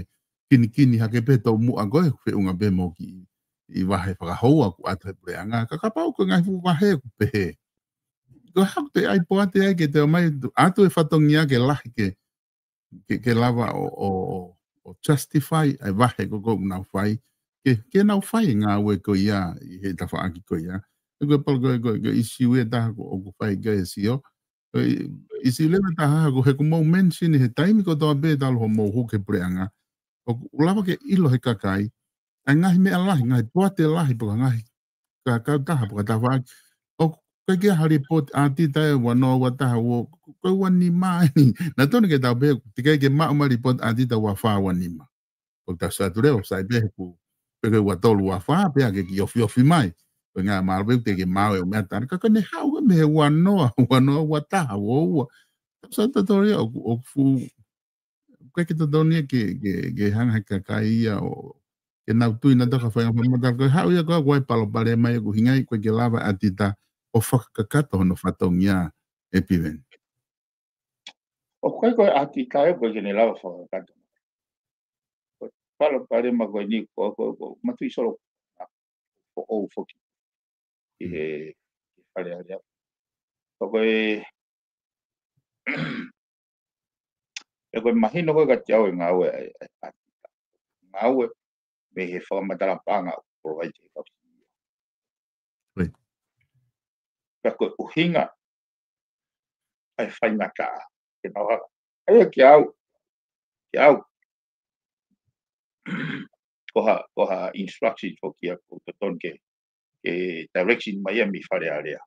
kinikini hake pē tau muʻa ko e, feʻunga pē mo e kiʻi vahe fakahoua ʻoku ʻatu he puleʻanga. Ka kapau ko e ngaahi fuʻu vahe ʻoku pehē. Ko e hā ʻoku te ʻai poate ai ke te ʻomai atu e fatongia ke lahi ke, ke, ke lava ʻo, ʻo, ʻo, ʻo justify ʻa e vahe ko ē ʻoku nau fai. Ke, ke nau fai e ngāue ko ia, ʻi he tafaʻaki ko ia. Ko e palo ko e, ko e, ko e ʻīsiu ʻe taha ʻoku, ʻoku fai ke sio. ʻIsi leva taha ko he ʻoku mou mention he taimi kotoa pē talu hoʻomou hū ki he puleʻanga. ʻOku lava ke ʻilo he kakai. ʻA e ngaahi meʻa lahi, ngaahi poate lahi, pe ko e ngaahi ka, kautaha, pe ko e tafaʻaki. ʻOku ʻikai ke ʻi ai ha lipooti ʻaitita ʻe ua noa ua taha ua, ko e ua nima eni. Naʻa tonu ke tau pehē, teʻeki ke maʻu mai lipooti ʻaitita ua fā ua nima. ʻOku tau sio atu leva, sai pē he ʻoku, pe ko e ua tolu ua fā, pea ke kiʻi ofiofi mai. Ko e ngaahi mālō pē teʻeki ke maʻu e meʻa tani, ka ka ne haʻu mei he ua noa, ua noa ua taha, ua ua. Tau sio atu leva, ʻoku, ʻoku fuʻu, ʻoku ʻikai ke totonu ia ke, ke, ke hanga he kakai ia ʻo, ke nau tui nautolu ka fai ngaahi fakamatala ko e haʻu ia ko e ʻoku ʻi ai e palopalema ia ʻoku ʻuhinga ia ʻoku ʻikai ke lava ʻaitita ʻo fakakakato hono fatongia ʻe Piveni. ʻOku ʻikai ko e ʻaitita ʻoku ʻikai ke ne lava fakakakato. Ko e palopalema ko eni ko, ko, ko, Mātuʻa Solo, ko ʻou foki. ʻI he, ʻi he Fale Alea. Ko e, Ko e mahino ko ē kiate au e ngāue ʻa e, ʻa e, ʻa e ngāue mei he fakamatala paʻanga ʻoku provide ʻe he kau senior. Ka ko e ʻuhinga ʻa e faingataʻa ke nau hanga. ʻA ia kiate au, kiate au, ko ha, ko ha instruction foki ia ʻoku totonu ke, ke direction mai ia mei Fale Alea.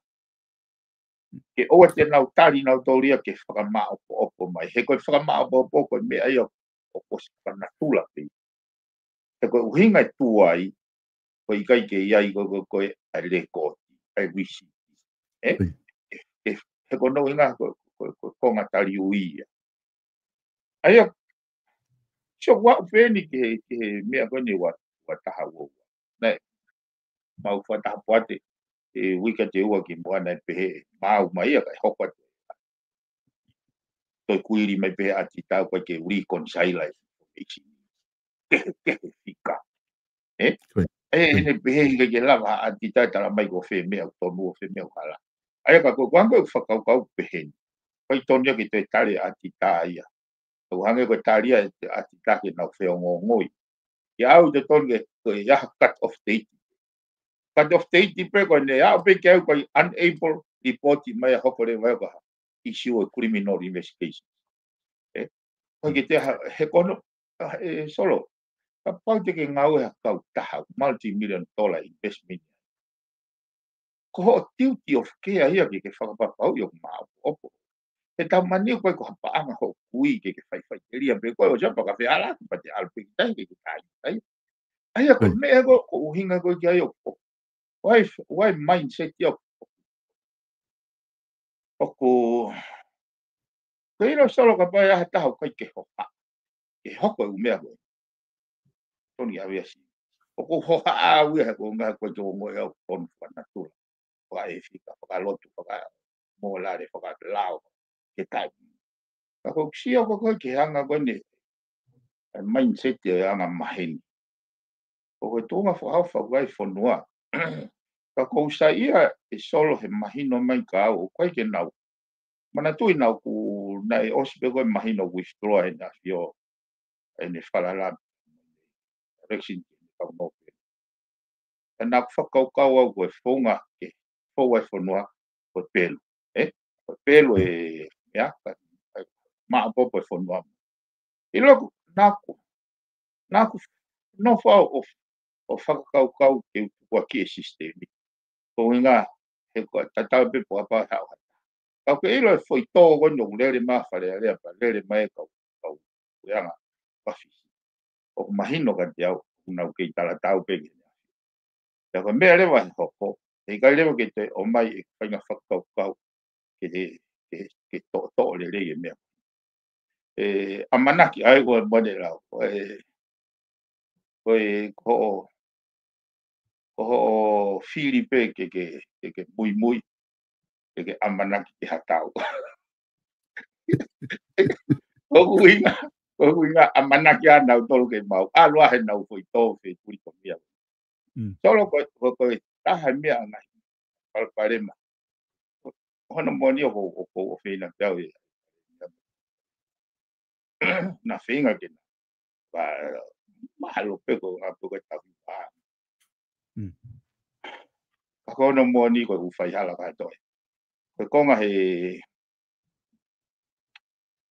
Ke ʻoua te nau tali nautolu ia ke fakamāʻopoʻopo mai. He ko e fakamāʻopoʻopo ko e meʻa ia ʻoku ʻosi fakanatula pē. He ko e ʻuhinga e tuai, ko e ʻikai ke ʻi ai ko, ko, ko e ʻa e lēkooti, ʻa e receipt. ʻE? He ko hono ʻuhinga ko, ko, ko, ko e konga tali ui ia. ʻA ia, so ua peni ke, ke meʻa ko eni ua, ua taha ua ua. Naʻe, mau fakataha poate, e uike te ua ki muʻa naʻe pehē, mau mai ia kae hoko atu. Toe kuili mai pehē ʻa Tita ko e ke reconcile ai. Kehe, kehe fika. ʻE? ʻE, ʻene pehē ʻikai ke lava ʻa Tita tala mai ko fē meʻa ʻoku tonu ʻo fē meʻa ʻoku hala. ʻA ia ka ko, ko ange ʻoku fakakaukau pehē ni. Ko e tonu ia ke toe tali ʻa Tita ia. Ko hangē ko e tali ʻa Tita ke nau feongoongoi. Ia au te tonu ke, ko e ʻi ai ha cut off date. Cut off date pē ko ʻene ʻaʻu pē ke au ko e unable report mai ʻa hoko leva ʻo ka issue a criminal investigation. ʻE? Ko ke te ha, he kono, ʻe Solo, kapau te ke ngāue ha kau taha, multi-million dollar investment. Ko hoʻo duty of care ia ke ke fakapapauʻi ʻoku māʻopoʻopo. He tau mani ko e ko ha paʻanga hoʻo kui ke ke faifai ke lia pē ko e ʻo sia paka feala ki pate alpe ki tai ke ke tai tai. ʻA ia ko e meʻa ko, ko e ʻuhinga ko e ki ai ʻoku, ʻoku ʻi ai, ʻoku ʻi ai mindset ia ʻoku, ʻoku, ke ʻilo Solo kapau ʻe ʻi ai ha taha ʻoku ʻikai ke hohaʻa. Ke hoko e ʻū meʻa ko ē. Tonu ia vea si. ʻOku hohaʻa au ia he ko e ngaahi ko e tō ngoi au tonu fakanatula. Fakaefika, fakalotu, fakamōlale, fakalao, ke tai. Ka ko e sio ko e ke anga ko eni, e mindset e anga maheni. Ko e tuʻunga fakaʻofa ʻoku ʻi ai fonua. Ka ʻoku ou saiʻia ʻe Solo he mahino mai ka au, ʻoku ʻikai ke nau. Manatuʻi naʻa ku, naʻe ʻosi pē ko e mahino withdraw ʻene ʻAfio, ʻene falala, election ke ne kau nō pē. Ka naʻa ku fakakaukau au ko e founga ke fou ai fonua, ko e pelu. ʻE? Ko e pelu e, ia, ka, ka, māʻopoʻopo e fonua. ʻIlo ʻoku, naʻa ku, naʻa ku nofo au ʻo, ʻo fakakaukau ke u tukuakiʻi e sisitemi. Ko e ʻuhinga, he ko e tatau pē pe ko e hā e haʻu. Ka ʻoku ke ʻilo e foʻi tō ko eni ʻoku lele mai Fale Alea pea lele mai e kau, kau puleʻanga ʻa Fisi. ʻOku mahino kiate au, ʻoku nau kei talatau pē ki he meʻa. Pea ko e meʻa leva he hoko, he ʻikai leva ke toe ʻomai e faʻahinga fakakaukau ke he, ke, ke toʻotoʻo lelei e meʻa. ʻE, ʻamanaki ai ko e mane lau, ko e, ko e, ko hoʻo, ko hoʻo fili pē ke, ke, ke, ke muimui, ke, ke ʻamanaki ke hatau. Ko e ʻuhinga, ko e ʻuhinga ʻamanaki ʻa nautolu ke mau ʻalu ʻa he nau foʻi tō fekuli ko mia. Mm. Solo ko, ko, ko e taha e meʻa ngaahi palopalema. Hono moʻoni ʻoku, ʻoku, ʻoku ou feinga pē au ʻe. Naʻa feinga ke na. Pea, mahalo pē ko e ngaahi pē ko e tahi pā. Mm. Ka ko hono moʻoni ko e ʻū faihala kātoa. Ko e konga he,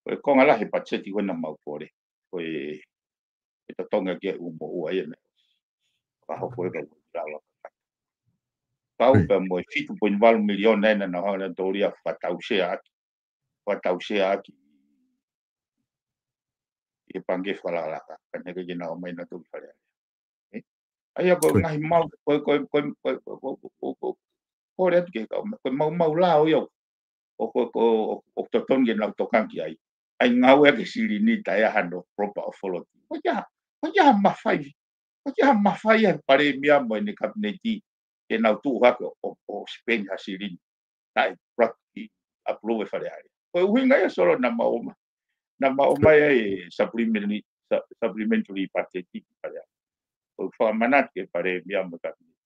ko e konga lahi he patiseti ko ena mau kole. Ko e, e totongi ki he ʻū moʻua ia naʻe. Ka hoko e kau lau lau. Pau pē mo e fitu poini valu miliona ena naʻa nau hanga ʻo tōlia fakatausia ʻaki. Fakatausia ʻaki. ʻI he pangikē fakalakalaka. Ka naʻe ʻikai ke nau ō mai nautolu ki Fale Alea. ʻE? ʻA ia ko e ngaahi mau, ko e, ko e, ko e, ko e, ko e, ko e, ko e, ko e, ko e, ko e, ko e, ko e mau, mau lao ia ʻo, ʻo, ʻo, ʻo, ʻo totonu ke nau tokanga ki ai. ʻA e ngāue ʻa e silini taʻe ʻi ai hano proper authority. ʻOku ʻikai ha, ʻoku ʻikai ha mafai, ʻoku ʻikai ha mafai ʻa e palēmia mo ʻene kapineti ke nau tuʻu hake ʻo, ʻo, ʻo spend ha silini. Taʻe practically approve ʻe Fale Alea. Ko e ʻuhinga ia Solo naʻa mau ō mai. Naʻa mau ō mai ai e supplementary, su-, supplementary budget ki Fale Alea. Ko e fakamanatu ki he palēmia mo e kapineti.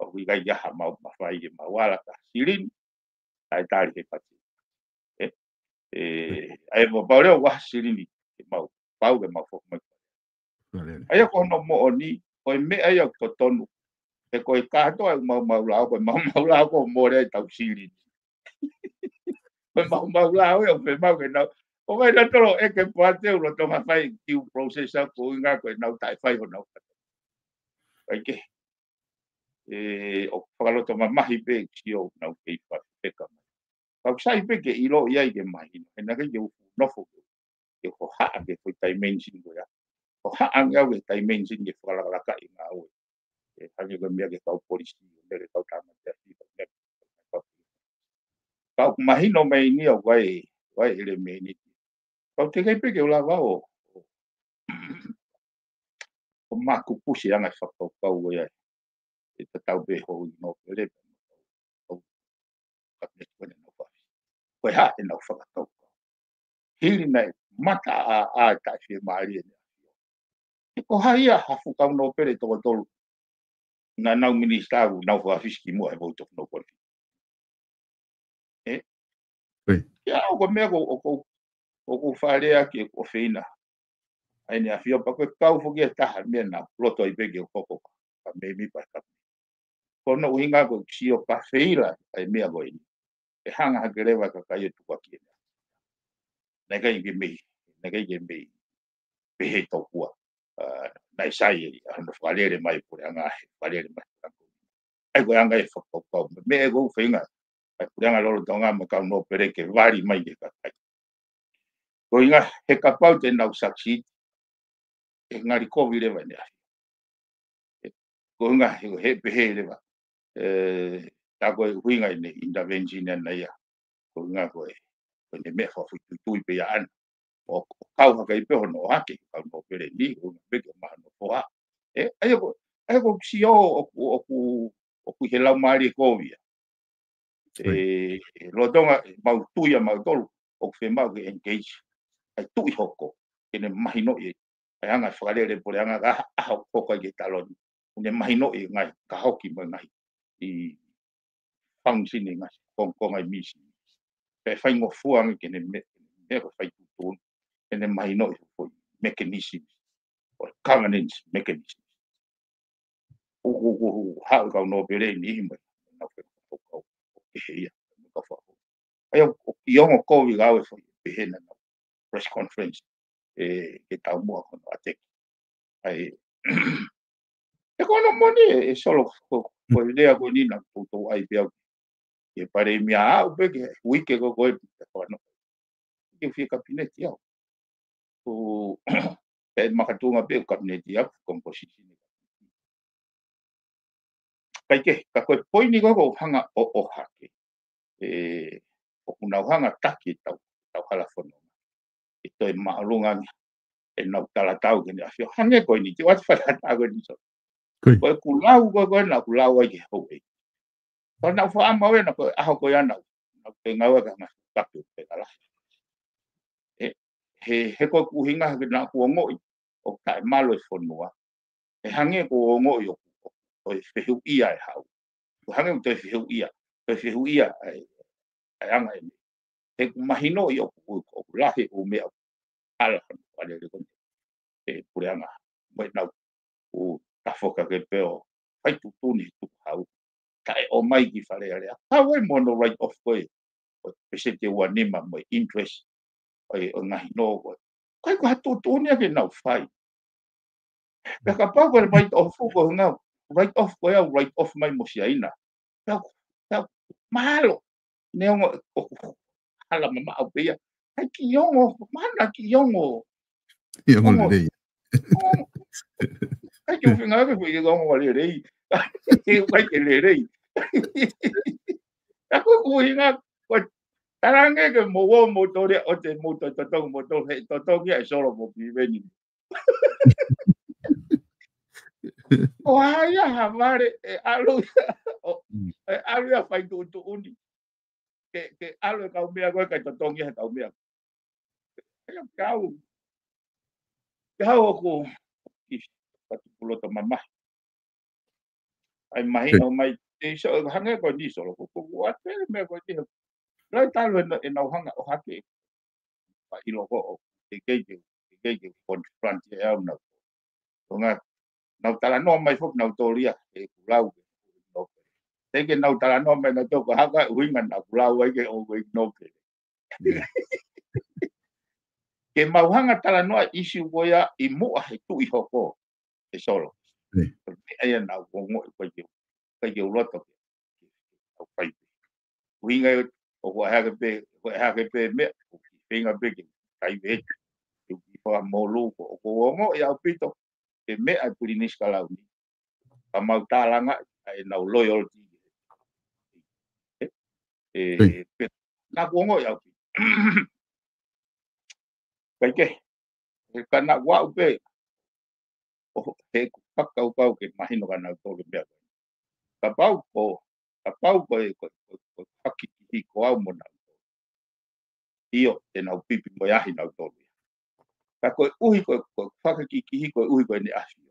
ʻOku ʻikai ke ʻi ai ha mau mafai ke mau ala ka silini, taʻe tali he budget. ʻE? ʻE, ʻa e mo pau leo wa silini. mau pau ke mau foki mai. ʻA ia ko hono moʻoni, ko e meʻa ia ʻoku totonu. He ko e kātoa ʻoku mau maumau lao, ko e mau maumau lao ko mole ai tau sili. Ko e mau maumau lao ia ʻoku mau ke nau. Ko mai na tolo ʻeke pāteu lo tonga fai due process ʻa ko inga ko e nau taʻe fai honau. ʻAi ke. ʻE, ʻoku fakaloto mamahi pē sio nau kei fafeka mai. Kau sai pē ke ʻilo ia ʻi ke mahino. He naʻe ʻikai ke u nofo ke hohaʻa ke foʻi dimension ko ia. Hohaʻa ange au ke dimension ke fakalakalaka ʻi ngāue. ʻE, hangē ko e meʻa ke kau polisi, meʻa ke kau tama te afi, meʻa ke kau. Kau mahino mai ni au vai, vai ele meni. Kau te kai pē ke u lava ʻo, ʻo maku pusi anga e fakakaukau ko ia. ʻE tatau pē hou ʻi nō pele. Kau ka pē ko ne nau fai. Ko e hā ʻenau fakakaukau. Hili naʻe mata a, a taʻe fie mālie ne. He ko hai ia ha fuʻu kau nō pele toko tolu. Naʻa nau minisitā ʻoku nau fakafisi ki muʻa he voutu ʻoku nau kole. ʻE? ʻOi. Ia, ʻoku meʻa ko, ʻoku, ʻoku fale ake ko feina. ʻAi ne afio pa ko e kau foki e taha meʻa na loto ai pē ke o koko. Ka me mi pa ka. Ko no uhinga ko sio ka feila ai meʻa ko ini. ʻE hanga hake leva ka kai o tuka ki ena. Naʻe ʻikai ke mei, naʻe ʻikai ke mei. Pehē tokua. ʻA, naʻe sai e, ʻa, hono fakalele mai puleʻanga he, fakalele mai puleʻanga. ʻAi ko e anga e fakakaukau. Meʻa ko feinga. ʻAi puleʻanga lolotonga mo kau nō pele ke vali mai ke kakai. Ko inga he kapau te nau succeed, ʻe ngali kovi leva ne ahi. Ko inga he, he pehē leva. ʻE, tā ko e uhinga ʻene intervention ʻana ia. Ko inga ko e, ko ʻene meʻa fakafuitui pē ia ʻana. ʻO, ʻo kau hake pē hono hake, kau nō pele ni, ko inga pē ke maha no foha. ʻE, ʻa ia ko, ʻa ia ko sio ʻoku, ʻoku, ʻoku he lau mālie ko ia. ʻE, ʻe, lolotonga, ʻe, mau tui ʻa mau tolu, ʻoku fie mau ke engage. ʻAi tuʻi hoko, ke ne mahino ʻi, ʻai anga fakalele puleʻanga ka ʻaho hoko ai ke taloni. ʻOku ne mahino ʻi ngai, ka hoki mai ngai. ʻI function ʻi ngai, kong, kong ai misi. Pea faingofua ange ke ne me, me ko fai tutun. Ke ne mahino ʻi foʻi mechanism. Or governance mechanism. ʻO, ʻo, ʻo, ʻo, haʻu kau nō pele ni mai. Nau fai kau, kau, kau, ke he ia. Kau fai. ʻAi ʻo, ʻo, ʻi ongo kovi kau e fai. Pehena nau. Press conference. ʻE, ke tau mua kono ʻateki. ʻAi. ʻE kono moni, ʻe, ʻe solo ko, ko e lea ko ni na toutou ʻai pea. Ke pare mi a au pē ke uike ko ko e pita kono. Ke fie kapineti au. Ko, ʻe makatunga pē kapineti au, composition. Kai ke, ka ko e poini ko ko hanga ʻo, ʻo hake. ʻE, ʻoku nau hanga taki tau, tau hala fono. ʻE toe maʻolunga ange, ʻe nau tala tau ke ne afio. Hangē ko ini, te watu fai hata ko ini so. Ko e kulau ko, ko e na kulau ai ke hou e. Ko nau faʻa mau e na ko e ʻaho ko ia nau. Nau te ngau e ka ngai kape pe kala. ʻE, he, he ko e kuhinga ke na kuo ngoi, ʻo kae malo e fonua. ʻE hangē ko o ngoi ʻo, ʻo, ʻo e fehuʻia e hau. Ko hangē ʻo toe fehuʻia, toe fehuʻia, ʻai, ʻai anga e mea. He ʻoku mahino ʻi ʻoku, ʻoku, ʻoku lahi ʻo meʻa ʻoku hala hanu ʻalele kone. ʻE puleʻanga, mo e nau, ʻo tafoka ke peo, fai tutuni he tuku hau. Taʻe ʻomai ki Fale Alea. Kau ai mo no write off ko e, ko e peseti ua nima mo e interest, ʻo e, ʻo e ngaahi nō ko e. Kai ko ha tutuni ake nau fai. Pea kapau ko e write off ko e ngau, write off ko e au, write off mai mo Siaina. Pea, pea, mahalo. Neongo, ʻo, hala mamaʻo pē ia. Kai ki ongo, mana ki ongo. Ki ongo lelei. Kai ki ufinga ke fui ki ongo lelei. Kai ke lelei. Aku kuhinga, ko talange ke mo wo mo tole o te mo to to mo to he to to ki ai solo mo pi veni. ʻO haia ha vale ʻe ʻalu ia, ʻo, ʻe ʻalu ia fai tuʻutuʻuni. Ke, ke ʻalu e kau meʻa ko e kai totongi he kau meʻa. Ia kau. Ke hau ʻoku, ʻi, patu puloto mamahi. ʻAi mahino mai, te iso, hangē ko ni solo, ko, ko, ko, ate, meʻa ko ni, lai talu e nau hanga ʻo hake. Pa ʻilo ko, ʻo, ke kei, ke, ke, kei ke confront ʻe au nau. Ko e ʻuhinga, nau talanoa mai foki nautolu ia, he kuo lau ke. Te ke nau talanoa mai nautolu ko e hā e ʻuhinga naʻa ku lau ai ke ʻoua ʻe ʻikai ke nau pele. Ke mau hanga talanoa ʻi he ʻīsiu ko ia ʻi muʻa he tuʻi hoko, ʻe Solo. Ko e meʻa ia naʻa ku ongoʻi ʻikai ke, ʻikai ke u loto ke, ke u fai. ʻUhinga ia, ʻoku ʻai hake pē, ʻoku ʻai hake pē meʻa, ʻoku feinga pē ke u fai pē. Ke u kiʻi fakamolū, ko, ʻoku ou ongoʻi ʻaupito, he meʻa ʻa e Pilinisi Kalauni. Ka mau tālanga, ʻa ʻenau loyalty. ʻE, ʻe, pē, naʻa ku ongoʻi ʻaupito. Kae kehe, he ka naʻa ku aʻu pē, ʻo, he ʻoku fakakaukau ke mahino kia nautolu e meʻa ko ē. Kapau ko, kapau ko e, ko, ko, ko e fakakikihi ko au mo nautolu. ʻIo, te nau pipi mo e ʻahi nautolu. Ka koeʻuhi ko, ko e fakakikihi koeʻuhi ko ʻene ʻafio.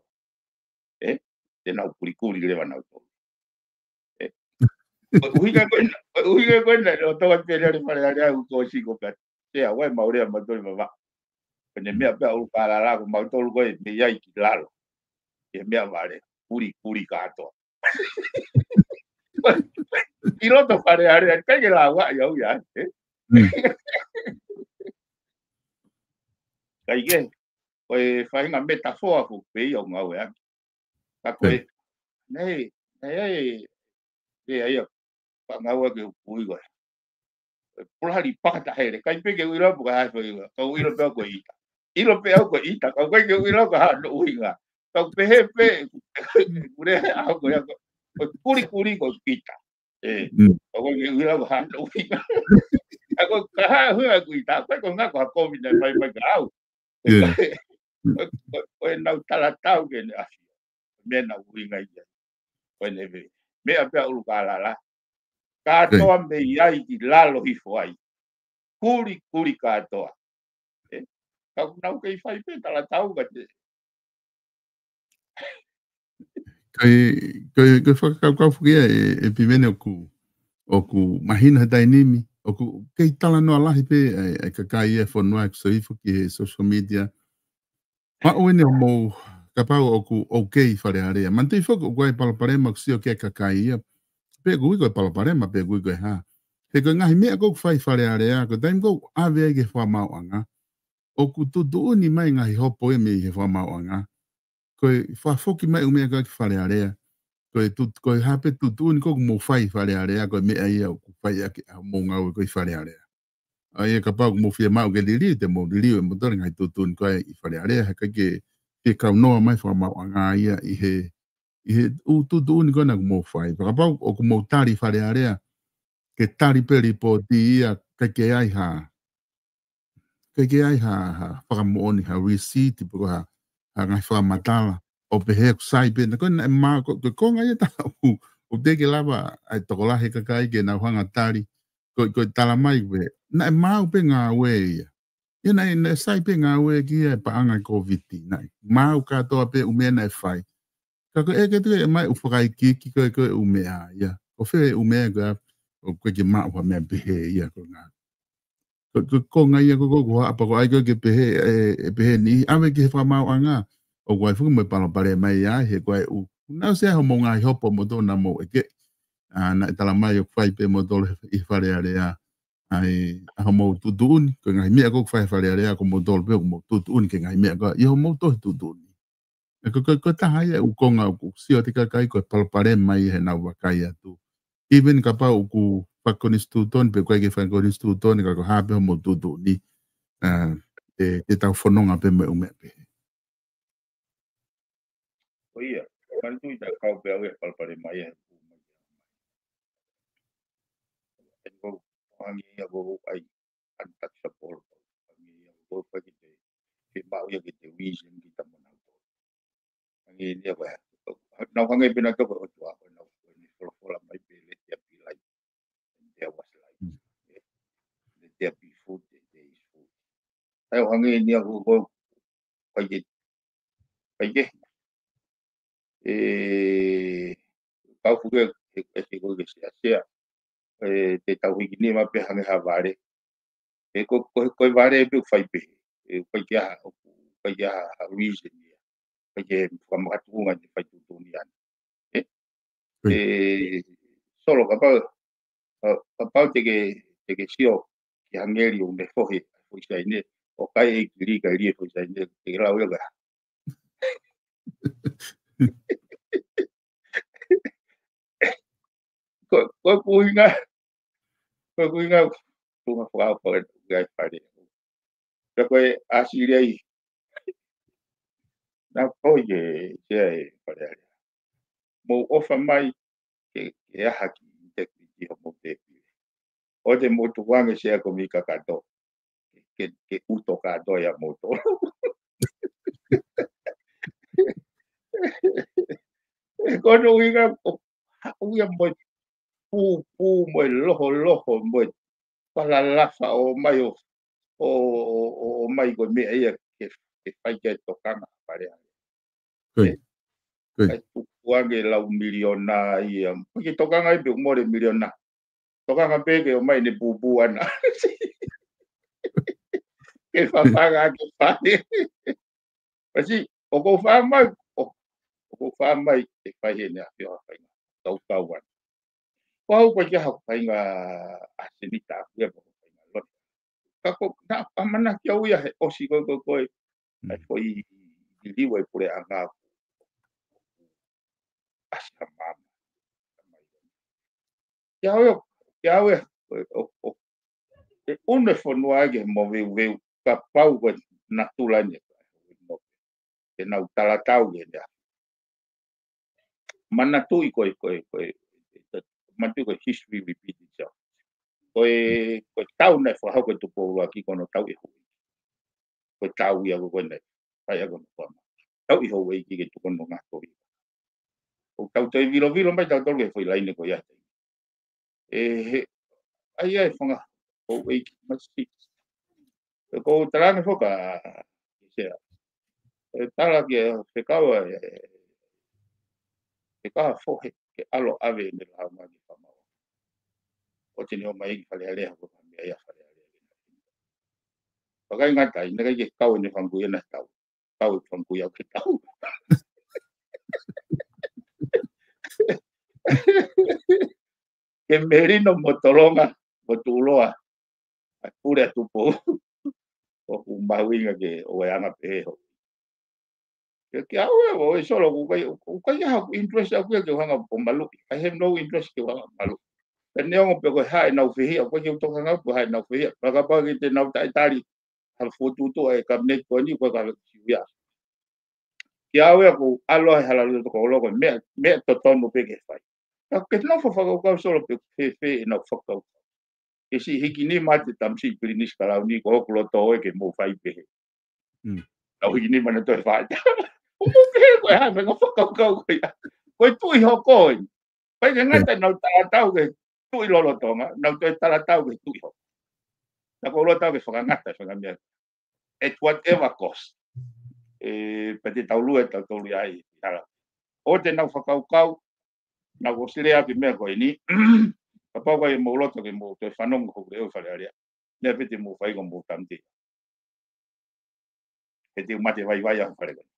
ʻE, te nau kulikuli leva nautolu. ʻE, ko e ʻuhinga ko ena, ko e ʻuhinga ko ena, ʻo toka pē lele Fale Alea ʻoku ko siko pē. Sea, ʻoua ʻe mau lea mautolu mava. Ko ʻene meʻa pē ʻa ʻUlukālala ko mautolu ko ē mei ai ki lalo. Ke meʻa vale, kulikuli kātoa. ʻI loto Fale Alea, ʻikai ke lava ia au ia, ʻe? Kae kehe, ko e faʻahinga metafoa ko ē pē ia ʻoku ngāueʻaki. Ka ko e, naʻe, naʻe, ʻe, ʻe, ia, faʻa ngāueʻaki ʻoku ui ko e. Ko e pulali pakata hele, ʻikai pē ke u ʻilo pe ko e hā e foʻi ʻuhinga, ka u ʻilo pē au ko e ʻita. ʻIlo pē au ko e ʻita, ka ʻikai ke u ʻilo ko e hā hono ʻuhinga. Ka u pehē pē, kule au ko ia ko, ko e kulikuli ko e ʻita. ʻE, ka ʻikai ke u ʻilo ko e hā hono ʻuhinga. Ka ko e hā e ʻuhinga ko e ʻita, ko e ko e ngaahi ko ha kovi naʻe fai mai kia au. Ko e, ko e, ko e nau talatau ke ne ʻafio. Meʻa naʻe ʻuhinga ia. Ko ʻene meʻa pē ʻa ʻUlukālala. Kātoa mei ai ki lalo hifo ai. Kulikuli kātoa. ʻE, ka ʻoku nau kei fai pē talatau ka te. Ko e, ko e, ko e fakakaukau foki ia ʻe, ʻe Piveni ʻoku, ʻoku mahino he taimi ni, ʻoku kei talanoa lahi pē ʻa e, ʻa e kakai ʻi he fonua ʻoku sio hifo ki he social media. Maʻu eni ʻo mou, kapau ʻoku, ʻoku kei Fale Alea. Manatuʻi foki ʻoku ʻi ai e palopalema ʻoku sio ki ai e kakai ia. Pe ʻoku ui ko e palopalema, pe ʻoku ui ko e hā. He ko e ngaahi meʻa ʻoku fai Fale Alea, ko e taimi ʻoku ʻave ai ki he fakamaauʻanga. ʻOku tuʻutuʻuni mai ngaahi hopo ia mei he fakamaauʻanga. Ko e fakafoki mai ʻū meʻa ko ē ki Fale Alea. Ko e tu-, ko e hā pē tuʻutuʻuni ko ē ʻoku mou fai Fale Alea, ko e meʻa ia ʻoku fai ʻaki ʻa hoʻomou ngāue ko ē ʻi Fale Alea. ʻA ia kapau ʻoku mou fiemaʻu ke liliu, te mou liliu ʻe moutolu e ngaahi tuʻutuʻuni ko ē ʻi Fale Alea, he ʻikai ke fie kaunoa mai fakamaauʻanga ia ʻi he, ʻi he ʻū tuʻutuʻuni ko ē naʻa ʻoku mou fai. Pea kapau ʻoku mou tali Fale Alea, ke tali pē lipooti ia, ʻikai ke ʻi ai ha, ʻikai ke ʻi ai ha, ha fakamoʻoni, ha receipt, pe ko ha, ha ngaahi fakamatala, ʻo pehē ʻoku sai pē, naʻe ko ē naʻe maau, ko, ko e konga ia ʻa e taʻu, ʻoku teʻeki ke lava ʻa e tokolahi e kakai ke nau hanga tali, ko, ko e tala mai pē, naʻe maau pē ngāue ia. Ia naʻe, naʻe sai pē ngāue ki he paʻanga ʻo e Kōviti, naʻe maau kātoa pē ʻū meʻa naʻe fai. Ka ko e ʻeke atu ʻe mai ʻū fakaikiiki ko e, ko e ʻū meʻa ia. Ko fē ʻū meʻa ko ē, ʻoku ʻikai ke maʻu ha meʻa pehē ia ko e ngā. Ko, ko, ko e ngaahi ia ko, ko, ko haʻa pē ko ʻai ko ē ke pehē, ʻe, ʻe pehē ni, ʻave ki he fakamaauʻanga. ʻOku ʻi ai foki mo e palopalema ia, he ko e ʻū. Naʻa ʻosi ʻi ai hoʻomou ngaahi hopo ʻa moutolu naʻa mou ʻeke. ʻA, naʻe tala mai ʻoku fai pē ʻe moutolu ʻi Fale Alea. ʻA e, ʻa hoʻomou tuʻutuʻuni, ko e ngaahi meʻa ʻoku fai Fale Alea, ko moutolu pē ʻoku mou tuʻutuʻuni ki he ngaahi meʻa ko ē, ʻi hoʻomou tohi tuʻutuʻuni. ʻE ko, ko, ko e taha ia e ʻū konga ʻoku sio atu e kakai ko e palopalema ia heʻenau vakai atu. Even kapau ʻoku fakakonisitūtone, pe ʻoku ʻikai ke fakakonisitūtone, ka ko e hā pē hoʻomou tuʻutuʻuni, ʻa, te, te tau fononga pē mo e ʻū meʻa pehē. Ko ia, manatuʻi naʻe kau pē au he palopalema ia he ʻū mai. ʻE ko, hangē ia ko ʻai, untouchable. Hangē ia ko ʻikai ke te, ke maʻu ia ke te reason kita mo nautolu. Hangē ia ko e, nau hangē pē nautolu ko e ʻOtua, ko ʻenau, ko ʻene folofola mai pē, let there be light. And there was light. Let there be food, and there is food. ʻA ia ʻoku hangē ia ko, ko, ʻikai ke, ʻikai ke. ʻE, kau fuke, ʻe, ʻe, ʻe, ko ke sea, sea. ʻE, te tau hiki nima pē hangē ha vale. ʻE, ko, ko, ko e vale pē ʻoku fai pē. ʻE, ʻikai ke ʻi ai ha, ʻoku, ʻikai ke ʻi ai ha reason ia. ʻIkai ke fakamakatuʻunga ʻene fai tuʻutuʻuni ʻana. ʻE? ʻE, Solo, kapau, kapau te ke, te ke sio ki he ngeli ʻoku ne fohe, foʻi saine, ʻoku ʻikai ke lī, ʻikai lī e foʻi saine, te ke lau ia ka. Ko, ko e ʻuhinga, ko e ʻuhinga, ko e ʻuhinga fakaʻapaʻapa ʻoku ʻi ai e Fale. Ka ko e ʻasi lelei. Naʻa ko e, ke, ke ai Fale Alea. Mou ʻofa mai ke, ke ʻaha ki integrity hoʻomou tēpile. ʻO te mou tukuange Sea ko Mika kātoa. Ke, ke ʻuto kātoa ia moutolu. Ko hono ʻuhinga ʻoku haʻu ia mo e pūpū, mo e loholoho, mo e falalafa ʻo mai ʻo, ʻo, ʻo, ʻo, ʻo mai ko e meʻa ia ke, ke fai ki ai e tokanga Fale Alea. Ko ia. ʻE? Ko ia. ʻIkai tukuange lau miliona ia. Ko e tokanga ia pe ʻoku mole miliona. Tokanga pē ke ʻomai ʻene pūpū ʻana. Ke fafanga ke fai. Pasi, ʻoku ou fai mai, ʻo, ʻoku ou fai mai, ʻe fai heni ʻa e ʻaho fai. Tau tau ʻana. Ko au ko e kia haku fai ngā ʻasenita aku ia ko fai ngā lota. Ka ko, naʻa ʻamanaki au ia he ʻosi ko e, ko e, ko e, ʻa e foʻi liliu ʻa e puleʻanga ʻoku ʻasi ha maama. Kia au ia, kia au ia, ʻo, ʻo, ʻo, ʻe ʻunu e fonua ke moveuveu, kapau ko e natula ni, ke nau talatau ke nea. Manatuʻi ko e, ko e, ko e, manatuʻi ko e history repeat itself. Ko e, ko e tau naʻe fakahoko ʻe Tupou ʻUluaki ko hono tauʻi houʻeiki. Ko e tau ia ko ē naʻe fai ʻaki hono fama. Tauʻi houʻeiki ke tuku hono ngaahi tohi. ʻOku tau toe vilovilo mai tautolu ki he foʻi laine ko ia. ʻE he, ʻa ia e fanga houʻeiki masi. ʻE ko e talaange foki ʻa Sea. ʻE tala ki he fekau ʻa e, fekau fohe ke ʻalu ʻo ʻave ʻene lāunga ki Famaʻoa. ʻO te ne ō mai ki Fale Alea ko e meʻa ia Fale Alea. Pea ʻikai ngata ai, naʻe ʻikai ke kau ʻene fanga kui ia naʻe tau. Tau e fanga kui au ke tau. Ke melino mo tolonga, mo tuʻuloa. ʻA e pule ʻa Tupou. ʻOku mahuʻinga ke ʻoua ʻe anga pehē ho. Ke, ke au e, ʻo e Solo, ʻoku ʻikai, ʻoku ʻikai haku interest aku ia ke u hanga ʻo maluʻi. I have no interest ke u hanga ʻo maluʻi. Ka neongo pe ko e hā ʻenau fehiʻa, ʻoku ʻikai ke u tokanga pe ko e hā ʻenau fehiʻa. Pea kapau ke te nau taʻetali ha fokotuʻutuʻu ʻa e kapineti ko eni, ko e ka siu ia. Kia au ia ʻoku ou ʻalu he hala lua toko loko, meʻa, meʻa totonu pē ke fai. Ka ke nofo fakakaukau Solo pe fēfē ʻenau fakakaukau. Ke siʻi hiki nima atu e tamasiʻi Pilinisi Kalauni ko hoku loto ʻoku ʻikai ke mou fai pehē. Mm. Nau hiki nima naʻa toe fai. ʻO mou pehē ko e hā e meʻa fakakaukau ko ia. Ko e tuʻi hoko eni. ʻIkai ke ngata ʻenau talatau ki he tuʻi lolotonga, nau toe talatau ki he tuʻi hoko. Naʻa ko e loto ke fakangata, fakamea. At whatever cost. ʻE, pea te tau lue, tau tolu ia ʻi hala. ʻO te nau fakakaukau, nau ʻosi lea ki he meʻa ko eni, kapau ʻoku ʻi ai hoʻomou loto ke mou toe fanongo hoku leʻo Fale Alea. Meʻa pē te mou fai ko hoʻomou tāmateʻi. He te u mate vaivai ʻa Fale Alea.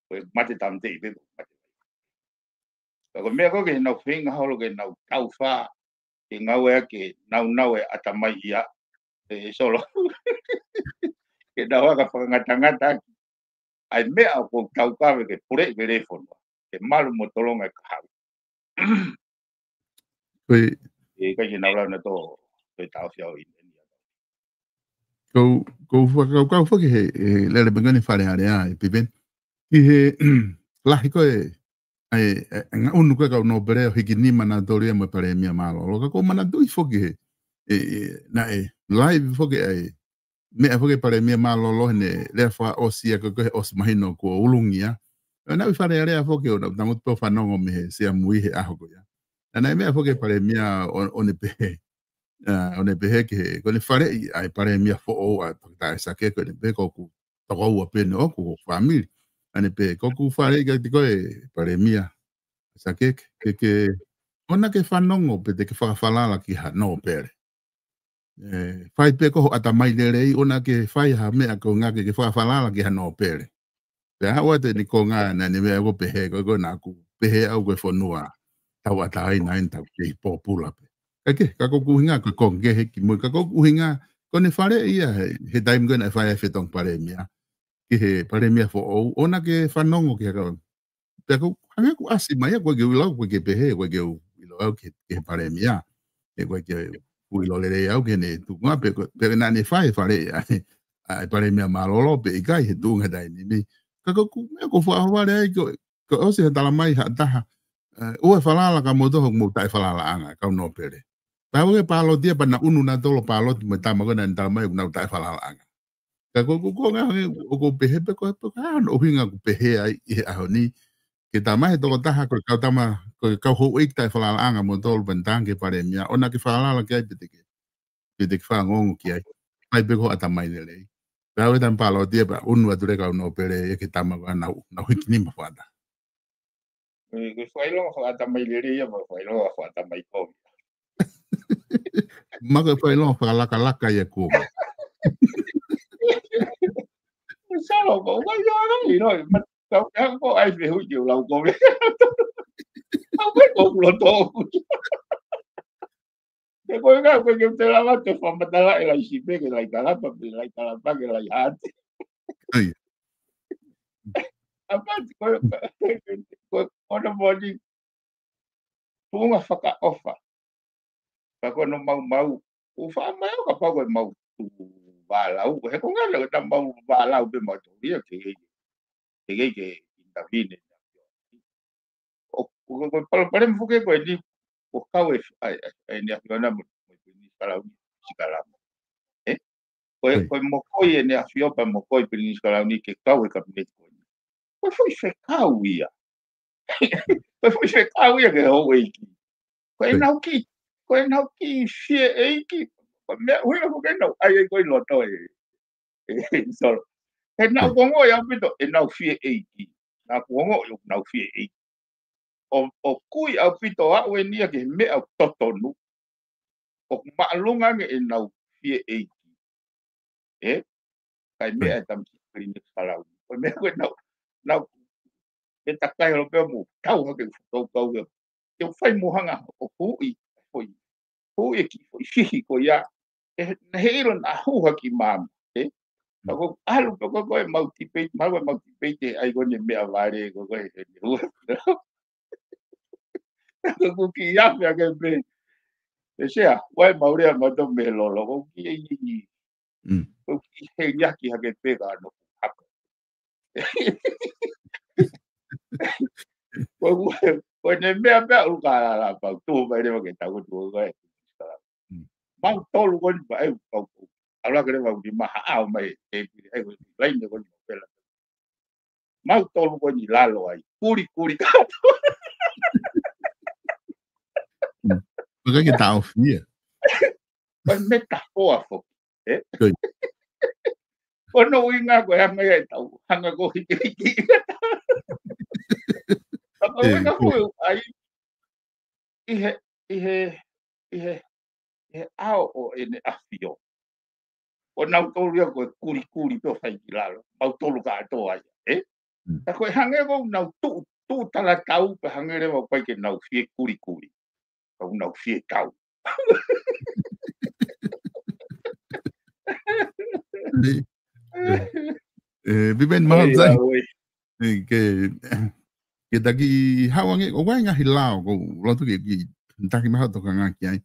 Ko e mate tāmateʻi pē ko e mate. Ka ko e meʻa ko ē ke nau feinga holo ke nau tau fā, ke ngāue ke nau nau e ʻatamai ia, ʻe Solo. Ke nau aka fakangatangata ʻaki. ʻA e meʻa ʻoku ou taukave ke pule ke lēfonua. Ke malu mo tolonga e kahaʻu. Ko e ʻIkai ke nau lau naʻa tō, ko e taʻofi au ʻi he. Ko, ko fakakaukau foki he, he lele pengani Fale Alea ʻe Piveni. Ki he, lahi ko e, ʻa e, ʻa e, ngaahi ʻunu ko e kau nōpele ʻo hiki nima nautolu ia mo e Palēmia mālōlō. Ka ko e manatuʻi foki he, ʻe, ʻe, naʻe, live foki ʻa e, meʻa foki Palēmia mālōlō he ne lea fakaʻosi ia ko e, ko e ʻosi mahino kuo ulungia. ʻO naʻe ʻi Fale Alea foki ʻo naʻa tangutu pē ʻo fanongo mei he Sea Mui he ʻaho ko ia. Naʻe meʻa foki Palēmia ʻo, ʻo ne pehē. ʻA, ʻo ne pehē ki he, ko ʻene faleʻi ʻa e Palēmia foʻou ʻa Toketā ʻAisake ko ʻene pehē ko ʻeku tokoua pē ʻoku, ko ʻeku fāmili. ʻA ʻene pehē, ko ʻeku faleʻi kiate koe Palēmia ʻAisake ke, ke, ke, ʻoua naʻa ke fanongo pe te ke fakafalala ki ha nōpele. ʻE, fai pē ko ho ʻatamai lelei, ʻoua ke fai ha meʻa ko e ʻuhinga ke ke fakafalala ki ha nōpele. Pea haʻu atu eni ko e ʻuhinga naʻe meʻa ko e pehē, ko e ko e naʻa ku pehē au ko e fonua tauʻatāina eni, tau kei pōpula pē. Ka ke, ka ko ʻeku ʻuhinga ko e konga kehe ki mui, ka ko ʻeku ʻuhinga ko ʻene faleʻi ia he, he taimi ko ē naʻe fai ai e fetongi palēmia ki he palēmia foʻou, ʻoua ke fanongo ki he kau. Pea ko e hangē ʻoku ʻasi mai ia, ʻoku ʻikai ke u ʻilo au, ʻoku ʻikai ke pehē, ʻoku ʻikai ke u ʻilo au ki he, ki he palēmia. ʻE ʻoku ʻikai ke u ʻilo lelei au ki heʻene tuʻunga, pe ko, pe naʻa ne fai e faleʻi ʻa e, ʻa e palēmia mālōlō pe ʻikai he tuʻunga he taimi ni. Ka ko ʻeku meʻa ʻoku ou fakaʻohovale ai ko, ko e ʻosi he talamai ha taha, ʻe, ʻoua ʻe falala kia moutolu hoʻomou taʻefalalaʻanga, kau nōpele. Pea ʻoku ʻi ai e pāloti ia pea na ʻunu nautolu ʻo pāloti mo e tama ko ē naʻa ne talamai ʻoku nau taʻefalalaʻanga. Ka ko, ko, ko e ʻuhinga he ʻoku ou pehē pē ko e, pē ko e hā hono ʻuhinga ʻoku pehē ai ʻi he ʻaho ni. Ke talamai he tokotaha ko e kau tama, ko e kau houʻeiki taʻefalalaʻanga moutolu pea ne talaange ki he palēmia, ʻoua ke falala ki ai pe te ke, pe te ke fanongo ki ai. Fai pē ko ho ʻatamai lelei. Pea ʻoua ʻe tama pāloti ia pea ʻunu atu leva kau nōpele ia ki he tama ko ē naʻa nau, nau hiki nima fakataha. Ko e, ko e fakaʻilonga fakaʻatamai lelei ia, mo e fakaʻilonga fakaʻatamai kovi. Mo e fakaʻilonga fakalakalaka ia kuo. Salo ko, ʻoku ʻikai ke u ʻilo, ma, kau, kau ko ai fehuʻi ke u lau kovi. Kau ko e ko kulo tō. Te ko e ka, ko e ke te lava te fakamatala e lai sipe ke lai kalapa, pe lai kalapa ke lai hati. ʻAi. ʻApā ko, ko, ko, ko e moʻoni tuʻunga fakaʻofa. Ka ko hono maumau, ʻoku faʻa mai au kapau ko e mau tuʻu vālau, he ko e ʻuhinga ko e ta mau vālau pē mau tolia ke, ke, ke, ke intervene. ʻO, ko, ko, ko e palopalema foki ko eni, ʻoku kau e, ʻa e, ʻa e, ʻa e ʻEne ʻAfio na mo, mo e Pilinisi Kalauni, Sikalama. ʻE? Ko e, ʻOi. Ko e mokoi ʻEne ʻAfio pea mokoi Pilinisi Kalauni ke kau he kapineti ko eni. Ko e foʻi fekau ia. Ko e foʻi fekau ia ki he houʻeiki. Ko ʻenau kiʻi, ko ʻenau kiʻi fie ʻeiki. Ko e meʻa ʻuhinga ko ē ke nau ʻai ai ko ē ʻi loto e, e, e, solo. He naʻa ku ongoʻi ʻaupito ʻenau fie ʻeiki. Naʻa ku ongoʻi ʻoku nau fie ʻeiki. ʻO, ʻoku ʻi ai ʻaupito ʻa e ʻuhinga ki he meʻa ʻoku totonu. ʻOku māʻolunga ange ʻenau fie ʻeiki. ʻE? Kai meʻa e tamasiʻi Pilinisi Kalauni. Ko e meʻa ko ē naʻa ku, naʻa ku, ʻe takai holo pē mo tau hake u fakakaukau ia. Ke u fai mo hanga ʻo huʻi, foʻi, huʻi e kiʻi foʻi fihi ko ia. ʻE, naʻe ʻilo naʻa hū hake maama, ʻe? Ka ko e ʻalu pē ko ē ko e mau tipeiti, mau, mau tipeiti, ʻai ko eni meʻa vale, ko ē ko e, e, e, ua. Ko e kiʻi afe ake pē. ʻE Sea, ʻoua ʻe mau lea mautolu mei lolo, ko e kiʻi, Mm. ko e kiʻi heliaki hake pē ka no hako. Ko e, ko e, ko ʻene meʻa pē ʻuluka lala pau, tuʻu mai leva ke tau tuʻu ko ē. Mm. Mautolu ko eni pau, pau, pau. ʻAlu hake leva ʻo ki maha au mai, e, e, e, laine ko eni pela. Mautolu ko eni lalo ai, kuli, kuli kātoa. Mm. Ko e ke taʻofia. Ko e metafoa foki, ʻe? Ko e. Ko hono ʻuhinga ko e hanga ia ʻe tau, hanga ko hiki hiki. Ka ko e ʻuhinga ko e ʻai, ʻi he, ʻi he, ʻi he, ʻi he ʻao ʻo ʻEne ʻAfio. Ko nautolu ia ko e kuli kuli pē ʻo fai ki lalo. Mautolu kātoa ia, ʻe? Mm. Ka ko e hangē ko ʻenau tuʻu, tuʻu talatau pē hangē leva ʻoku ʻikai ke nau fie kuli kuli. Ka ʻoku nau fie kau. ʻE, ʻe, ʻe, Pipeni, mahalo ʻe, sai. ʻAue. ʻE, ke, ke taki haʻu ange, ʻoku ʻi ai e ngaahi lao, ʻoku ou loto ke, ke taki mahalo tokanga ki ai.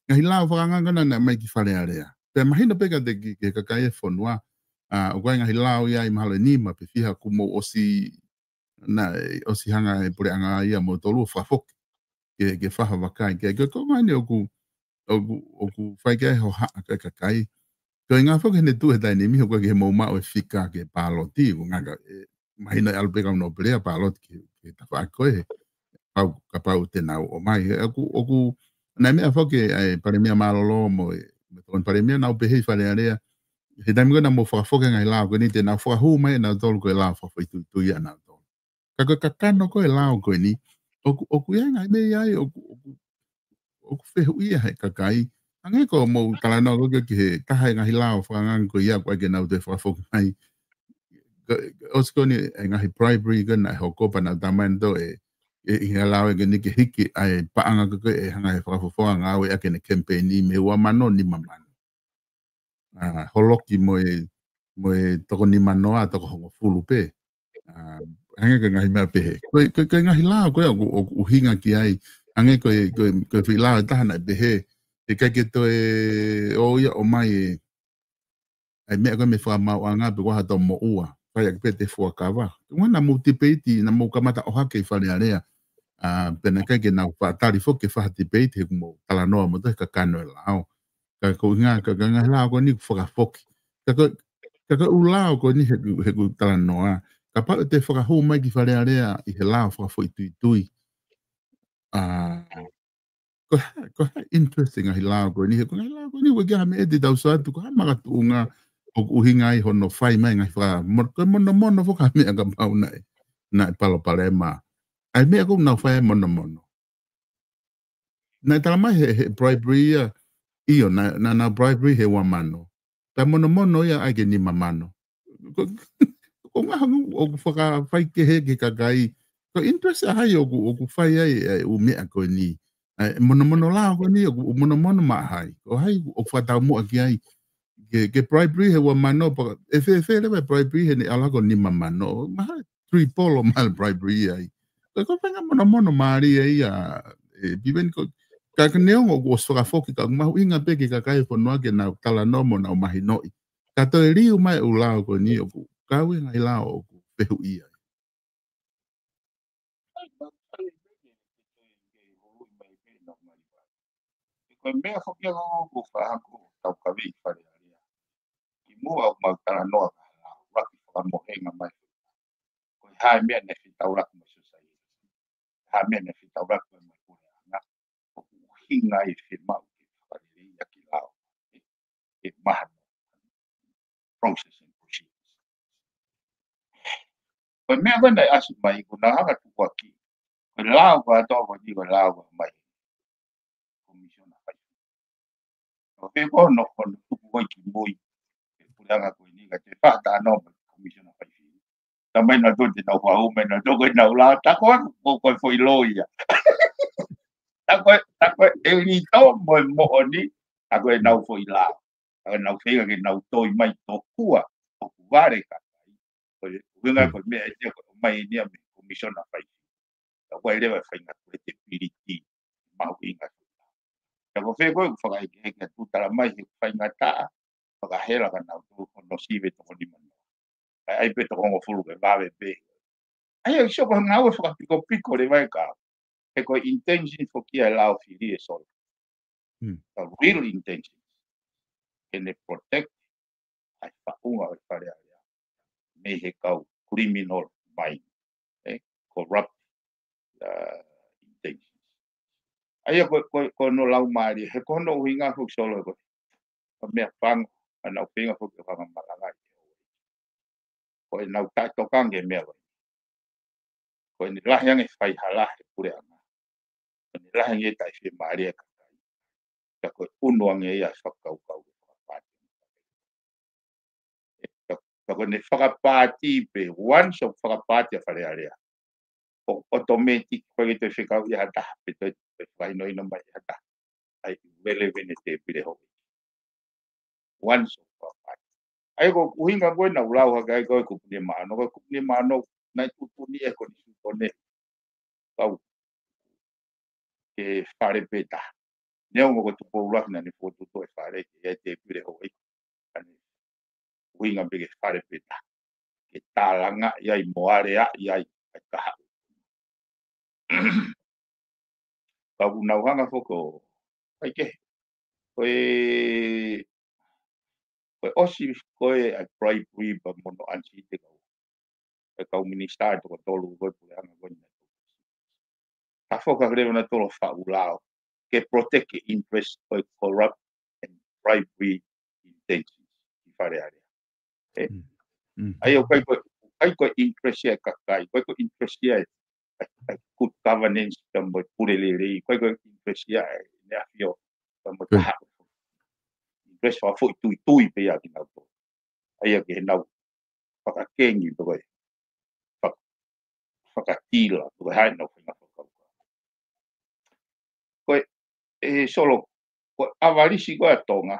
Ngaahi lao fakaangaanga naʻe ʻomai ki Fale Alea. Pea mahino pē kiate ki, ki he kakai e fonua, ʻa, ʻoku ʻi ai e ngaahi lao ia ʻi mahalo ʻe nima pe fiha kuo mou ʻosi, naʻe ʻosi hanga e puleʻanga ia moutolu ʻo fakafoki. Ke, ke fakavakai, ke, ke ko e ʻuhinga eni ʻoku, ʻoku, ʻoku fai ki ai e hohaʻa ʻa e kakai. Ko e ʻuhinga foki ʻene tuʻu he taimi ni, ʻoku ʻikai ke mou maʻu e fika ke pāloti, ʻoku ʻikai ke, ʻe, mahino ʻe ʻalu pē kau nōpele ʻo pāloti ki he, ki he tafaʻaki ko ē, pau, kapau te nau ō mai. ʻOku, ʻoku, naʻe meʻa foki ʻa e palēmia mālōlō mo e, mo e tokoni palēmia naʻa nau pehē ʻi Fale Alea. He taimi ko ē naʻa mou fakafoki e ngaahi lao ko eni te nau fakahū mai ʻenautolu ko e lao fakafoʻituitui ʻanautolu. Ka ko e kakano ko e lao ko eni, ʻoku, ʻoku ʻi ai e ngaahi meʻa ia ʻoku, ʻoku, ʻoku fehuʻia ʻe he kakai, Hangē ko hoʻomou talanoa ko ē ki he taha e ngaahi lao fakaangaanga ko ia ko ē ke nau toe fakafoki mai. Ko, ʻosi ko eni e ngaahi bribery ko ē naʻe hoko pea nau tā mai nautolu ʻe, ʻe ʻi he lao ʻe ke ni ke hiki ʻa e paʻanga ko ē ke hanga ʻe he fakafofonga ngāue ʻaki ʻene campaign mei he ua mano nima mano. ʻA, holoki mo e, mo e toko nima noa, toko hongofulu pē. ʻA, hangē ko e ngaahi meʻa pehē. Ko e, ko e, ko e ngaahi lao ko ē ʻoku, ʻoku ʻuhinga ki ai. Hangē ko e, ko e, ko e foʻi lao ʻe taha naʻe pehē, ʻe ʻikai ke toe ō ia ʻo ʻomai e, ʻa e meʻa ko ē mei he fakamaauʻanga pe ko ha tau moʻua. Fai ʻaki pē ʻete fuakava. Ko e ʻuhinga naʻa mou tipeiti, naʻa mou kamata ʻohake ʻi Fale Alea. ʻA, pea naʻe ʻikai ke nau faʻa tali foki ke fai ha tipeiti he ʻoku mou talanoa mo e kakano e lao. Ka ko e ʻuhinga, ka, ka ngaahi lao ko eni ʻoku fakafoki. Ka ko, ka ko e ʻū lao ko eni he ʻoku, he ʻoku talanoa. Kapau ʻe toe fakahū mai ki Fale Alea ʻi he lao fakafoʻituitui. ʻA, ko e hā, ko e hā e interest e ngaahi lao ko eni, he ko e ngaahi lao ko eni, ʻoku ʻikai ha meʻa ʻe te tau sio atu, ko e hā makatuʻunga ʻoku ʻuhinga ai hono fai mai e ngaahi faka-, mo-, ko e monomono foki ha meʻa kapau naʻe, naʻe palopalema. ʻA e meʻa ko ē ʻoku nau fai ai e monomono. Naʻe tala mai he, he bribery ia, ʻio, naʻe, naʻe, naʻe bribery he ua mano. Pea monomono ia ʻai ke nima mano. Ko, ko e ʻuhinga ʻoku fakafaikehe ki he kakai. Ko e interest ʻa hai ʻoku, ʻoku fai ai e ʻū meʻa ko eni. ʻA e monomono lao ko eni, ʻoku monomono maʻa hai. Ko hai ʻoku fakataumuʻa ki ai. Ke, ke bribery he ua mano, pea ʻe fēfē leva e bribery heʻene ʻalu hake ʻo nima mano. Mahalo triple ʻo mahalo bribery ai. Ko e, ko e faʻahinga monomono mālie ia, ʻe Piveni ko, ka, ka neongo ʻoku ʻosi fakafoki ka ʻoku mahuʻinga pē ki he kakai e fonua ke nau talanoa mo nau mahinoʻi. Ka toe liliu mai e ʻū lao ko eni ʻoku kau e ngaahi lao ʻoku fehuʻia. Ko e meʻa foki ia ʻoku ou fakahoko ʻoku tau kavei ʻi Fale Alea. Kimuʻa ʻoku mau talanoa ki he lao, ʻuluaki fakamohenga mai. Ko e hā e meʻa naʻe fetaulaki mo e sōsaieti. Hā e meʻa naʻe fetaulaki mo e puleʻanga. ʻOku ʻuhinga ai e fiemaʻu ke fakaleleiʻi ʻaki e lao. ʻE, ʻe mahalo. Process and procedures. Ko e meʻa ko ē naʻe ʻasi mai, ko e naʻe hanga tukuaki. Ko e lao ko ē ʻa e toko ko eni ko e lao ko ē mai. Komisiona Faifekau. Ko e pē ko hono, hono tuku ko ē kimui. Ko e puleʻanga ko eni ka te fata no mo e Komisiona Faifekau. Tā mai nautolu te nau faʻu mai nautolu ko ē nau lao. Tā ko ē ko, ko e foʻi loi ia. Tā ko ē, tā ko ē ʻe lī tō mo e moʻoni. Tā ko ē nau foʻi lao. ʻA nau feinga ke nau toi mai tokua, ʻoku vale kakai. Ko e, ko e ʻuhinga ko e meʻa ʻe tia ko e ʻomai eni ia mei he Komisiona Faifekau. Ka ʻoku ʻi ai leva e faʻahinga credibility, mahuʻinga. Ka ko fē ko ē ʻoku fakaʻekeʻeke atu tala mai he faingataʻa, fakahela ka nau tō ko hono sivi toko nima noa. ʻAi, ʻai pē toko hongofulu ke vave pē. ʻAi, ʻoku sio ko e ngāue fakapikopiko leva ʻe kau. He ko e intention foki ia e lao fili ʻe Solo. Hmm. The real intention. Ke ne protect ʻa e faʻunga ʻo e Fale Alea. Mei he kau criminal mind. Eh, corrupt, uh, intentions. ʻAi, ko, ko, ko hono lau mālie, he ko hono ʻuhinga foki Solo ko e. Ko e meʻa pango, ʻa nau feinga foki ʻo hanga malangaʻi. Ko ʻenau taʻetokanga ki he meʻa ko ē. Ko ʻene lahi ange faihala he puleʻanga. Ko ʻene lahi ange taʻefiemālie kakai. Ka ko e ʻunu ange ia fakakaukau ke fakapāti. Ka, ka ko ʻene fakapāti pē, once ʻoku fakapāti ʻa Fale Alea. ʻO automatic, ko e toe fekau ia ha taha, pe toe, toe fakahinohino mai ia ha taha. ʻAi, vele vene te pile hoki. Once ʻoku fakapāti. ʻAi, ko e ʻuhinga ko ē naʻa ku lau hake ai ko e kupu ni maʻano, ko e kupu ni maʻano, naʻe tuʻutuʻuni ʻe he Konisitūtone. Kau ke fale pē taha. Neongo ko Tupou ʻUluaki naʻa ne fokotuʻu e fale ke ʻi ai te pile hoki. Ka ne ʻuhinga pē ke fale pē taha. Ke tālangaʻi ai mo aleaʻi ai, ʻa e kahaʻu. Ka ʻoku nau hanga foki ʻo, ʻai ke, ko e, ko e ʻosi ko ē ʻa e bribery pea mo hono ʻanisiti kau. E kau minisitā ʻe toko tolu ko e puleʻanga ko eni. Ka foki ʻa e leva nautolu ʻo faʻu lao. Ke protect e interest ʻo e corrupt and bribery intentions ʻi Fale Alea. Eh? Mm. Mm. ʻAi, ʻoku ʻikai ko, ʻikai ko e interest ia e kakai, ʻikai ko e interest ia e, e, e good governance pea mo e pule lelei, ʻikai ko e interest ia e ʻEne ʻAfio pea mo e kahaʻu. Lesi fakafoʻituitui pē ia kinautolu. ʻA ia ke nau fakakengi pe ko e fak-, fakatila pe ko e hā ʻenau faʻahinga fakakaukau. Ko e, ʻe Solo, ko e ʻavalisi ko ē ʻa Tonga,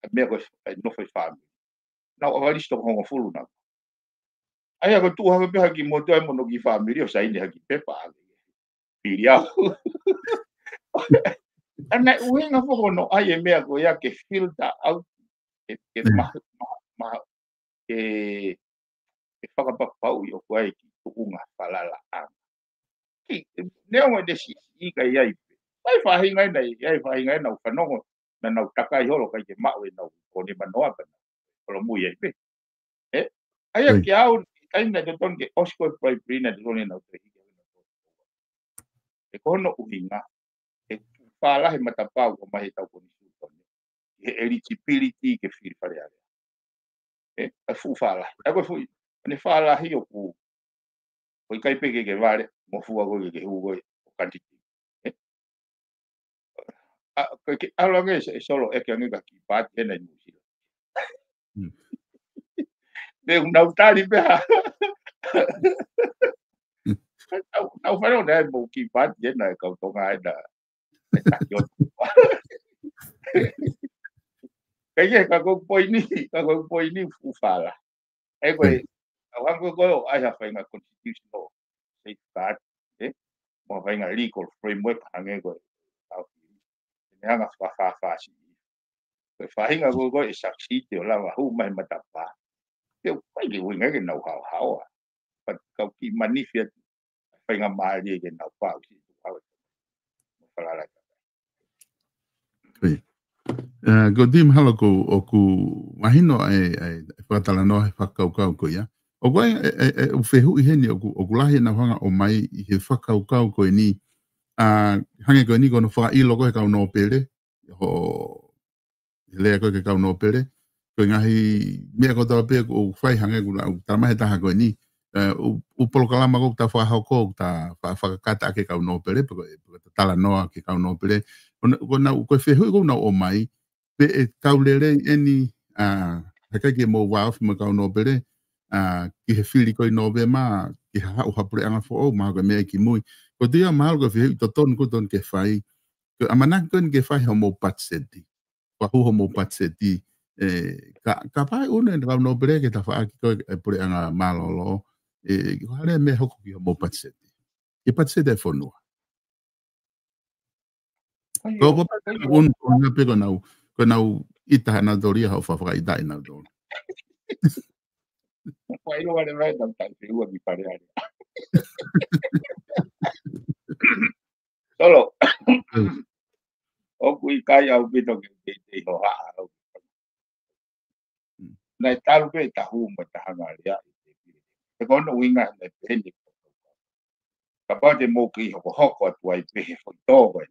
ʻa e meʻa ko ē ʻa e nofo ʻa e fāmili. Nau ʻavalisi toko hongofulu nau. ʻA ia ko e tuʻu hake pē ha kiʻi motuʻa mo hono kiʻi fāmili ʻo saini ha kiʻi pepa ʻa e fili au. ʻA ia naʻe ʻuhinga foki hono ʻai e meʻa ko ia ke filter out, ke, ke Mm. maha, maha, maha, ke, ke fakapapauʻi ʻoku ʻi ai e kiʻi tuʻunga falalaʻanga. Kiʻi, neongo ʻene siʻisiʻi ka ʻi ai pē. ʻI ai e faʻahinga ʻena, ʻi ai e faʻahinga ʻena ʻoku fanongo, naʻa nau takai holo ʻikai ke maʻu ʻenau kōnimanoa pē, holo mui ai pē. ʻE? ʻA ia Oi. Ke au, ʻi ai naʻe totonu ke ʻosi ko ē primary naʻe totonu ke nau toe hiki. ʻE ko hono ʻuhinga, ʻe fuʻu fālahi e matapā ʻoku ʻomai ʻe he tau konisitūtone ki he eligibility ke fili Fale Alea. ʻE, ʻa e fuʻu fālahi. ʻA ia ko e fuʻu, ʻene fālahi ʻoku, ʻoku ʻikai pē ke ke vale, mo fua ko ē ke ke hū ko ē ʻo kanitiki. ʻE? ʻA, ko e ke ʻalu ange ʻe, ʻe Solo ʻeke ange ka kiʻi paati hena ʻi Nuʻusila. Hmm. Pea ʻoku nau tali pē ha. Nau, nau fai ʻo nai mo kiʻi paati hena ʻe kau Tonga ʻena. ʻE taki ʻo. Ka ʻi ai, ka ko e poini, ka ko e poini fuʻu fālahi. ʻE ko e, Hmm. ʻa e hangē ko ē ʻoku ʻi ai ha faʻahinga constitutional safeguard, ʻe? Mo ha faʻahinga legal framework hangē ko ē. ʻAu, ʻe hanga fakafāfāsiʻi. Ko e faʻahinga ko ē ʻe succeed ʻo lava hū mai he matapā. Te u pai ke uinga ke nau haohaoa. But kau kiʻi manifi atu. Faingamālie ke nau pau si tu au. Falala. Oi. Eh, ko Tim Halo ko ʻoku mahino ʻa e, ʻa e, ʻa e fakatalanoa he fakakaukau ko ia. ʻOku ʻi ai, ʻe, ʻe, ʻe, ʻoku fehuʻi heni ʻoku, ʻoku lahi ʻenau hanga ʻo ʻomai ʻi he fakakaukau ko eni. ʻA, hangē ko eni ko hono fakaʻilo ko ē he kau nōpele, ho, he lea ko ē ki he kau nōpele, ko e ngaahi meʻa kotoa pē ʻoku fai hangē ko ē naʻa tala mai he taha ko eni, eh, ʻū, ʻū polokalama ko ē ʻoku ta fakahoko, ʻoku ta fa-, fakakata ʻaki e kau nōpele, pe ko e, pe ko e talanoa ki he kau nōpele. Ko na-, ko nau, ko e fehuʻi ko ē ʻoku nau ʻomai, pe ʻe kau lelei eni, ʻa, he ʻikai ke mou vāofi mo e kau nōpele, ʻa, ki he fili ko ē ʻi Nōvema, ki ha haʻu ha puleʻanga foʻou, mahalo ko e meʻa kimui. Ko e tuʻia mahalo ko e fehuʻi totonu ko ē totonu ke fai. Ko e ʻamanaki ko eni ke fai hoʻomou patiseti. Fakahū hoʻomou patiseti. ʻE, ka, kapau ʻe ʻunu e kau nōpele ke tafaʻaki ko ē e puleʻanga mālōlō. ʻE, ko e hā leva e meʻa ʻe hoko ki hoʻomou patiseti. Ki he patiseti ʻa e fonua. Ko, ko, ko, ʻunu, ʻunu pē ko ʻenau, ko ʻenau ʻita nautolu ia haʻu fakafakaʻitaʻi nautolu. Ko e ʻilo wale mai tau tai feua ki Fale Alea. Solo. Mm. ʻOku ʻikai ʻaupito ke te, te hohaʻa au. Mm. Naʻe talu pē tahu mo e taha ngā lea ʻi te pili. He ko hono uinga naʻe peheni. Kapau te mou kei hokohoko atu ai pē he foʻi tō ko ē.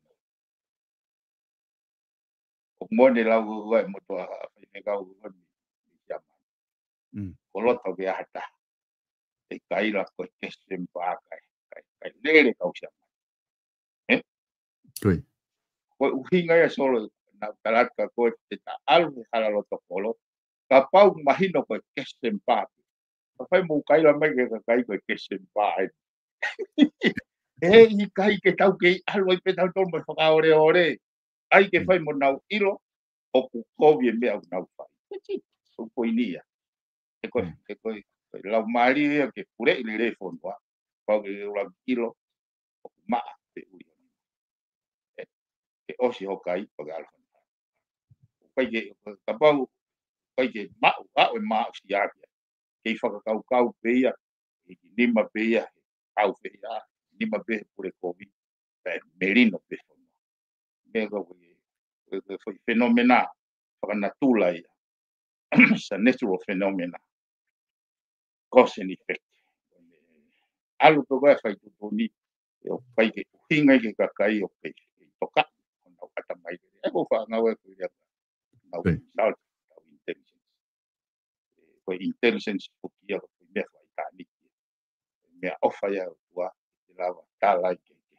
ʻOku mone lau ko ē mo toa ha fai ne kau ko ē mi, mi Siamani. Mm. Ko loto ke aha taha. ʻE kaila ko e Kesi Sempa kae, kae, kae lele kau Siamani. ʻE? Ko e. Ko e ʻuhinga ia Solo, naʻa ku tala atu kia koe te ta ʻalu he hala loto kolo, kapau mahino ko e Kesi Sempa. Ka fai mou kaila mai ki he kakai ko e Kesi Sempa ē. ʻE ʻikai ke tau kei ʻalu ai pē tautolu mo e fakaoleole. ʻAi ke Mm. fai mo nau ʻilo, ʻoku kovi e meʻa ʻoku nau fai. ʻOku poini ia. ʻE ko e, Mm. ʻe ko e, ko e laumālie ia ke puleʻi lelei fonua. Pau ke ula ʻilo, ʻoku maʻa pē ʻuli. ʻE, ke ʻosi hoʻo kai, pau ke ʻalu. ʻIkai ke, kapau, ʻikai ke maʻu, aʻu e maʻu siakia. Kei fakakaukau pē ia, hiki nima pē ia, kau pē ia, nima pē he pule kovi, pea melino pē fonua. Meʻa ko e, ko e, ko e foʻi fenomena fakanatula ia. It's a natural phenomena. Cause and effect. ʻAlu pē ko ē fai tuʻutuʻuni, ʻe ʻikai ke ʻuhinga ki he kakai ʻoku kei toka, ʻo nau ʻatamai. ʻE ko e faʻa ngāue ko ia, nau Right. consult, nau intelligence. Ko e intelligence foki ia ko e meʻa fakaʻitāniti. Meʻaʻofa ia ʻa e ʻOtua, ke lava tala ai ke, ke.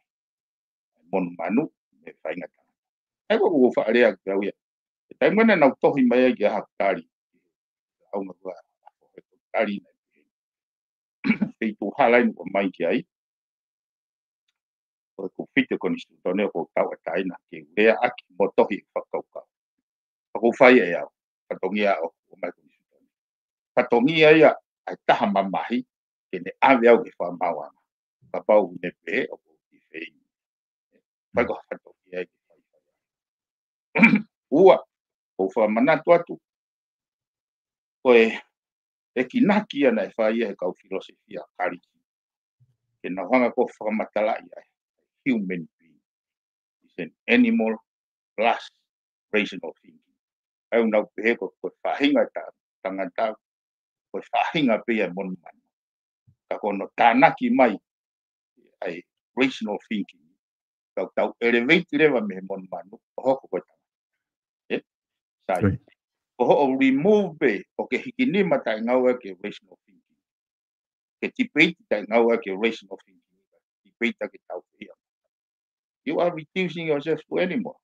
Monumanu, mo e faingataʻa. ʻE ko ʻeku faʻa lea ki au ia. ʻE Taimi ʻeni naʻa nau tohi mai ai ki ai haku tali. ʻAonga ko ʻeku tali naʻe pehē ni. Feituʻu hala ʻeni ʻoku ʻomai ki ai. Ko ʻeku fiti konisitūtone ʻoku ou tauʻatāina ke u leaʻaki mo tohi e fakakaukau. Ka ʻoku ou fai ʻe au, fatongia ʻoku ʻomai konisitūtone. Fatongia ia ʻa e taha mamahi ke ne ʻave au ki he fakamaauʻanga. Kapau ʻoku ne pehē ʻoku ou kifeini. Fai ko ha fatongia ia ke fai. Ua, ʻoku ou fakamanatu atu. Ko e, e kinaki ia naʻe fai ia he kau filosofia Kalisi. Ke nau hanga ʻo fakamatalaʻi ai. Human being is an animal plus rational thinking. ʻA ia ʻoku nau pehē ko, ko e faʻahinga ta-, tangata, ko e faʻahinga pē ia e monumanu. Ka ko hono tānaki mai ʻa e rational thinking. Tau, tau elevate leva mei he monumanu, ʻo hoko ko e tangata. ʻE? Sai. Right. Ko hoʻo remove pē, ʻoku ke hiki nima taʻengaua ki he rational thinking. Ke debate taʻengaua ki he rational thinking. Debate ke tau fia. You are reducing yourself to animal.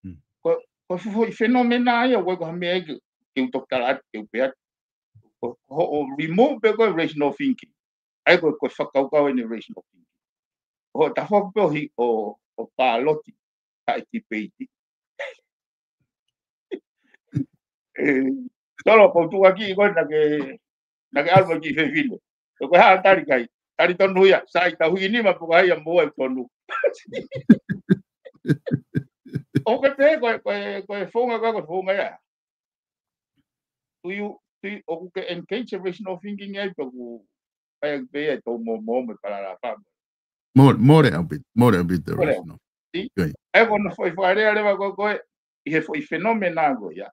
Hmm. Ko, ko e foʻi fenomena ia, ʻoku ʻikai ko ha meʻa ia ke, ke u toki tala atu, ke u pehē atu. Ko, ko hoʻo remove pē ko e rational thinking. ʻA ia ko, ko e fakakaukau ʻeni rational thinking. Ko hoʻo tafoki pē ʻo hi-, ʻo, ʻo pāloti, taʻe debate. ʻE, Solo, ko e tuʻuaki ko ē naʻa ke, naʻa ke ʻalu mai ki fefine. Ko e hā e tali ki ai? Tali tonu ia, sai, tau hiki nima pe ko hai ia mo e tonu. ʻOku ke pehē ko e, ko e, ko e founga ko ē, ko e founga ia. Do you, do you, ʻoku ke engage rational thinking ai pe ʻoku ʻai pē ia ʻe tau mo, mo, mo e palala fam. More, more a bit, more a bit the More. rational. See? Good. ʻA ia ko hono foʻi fakalea leva ko, ko e, ʻi he foʻi fenomena ko ia.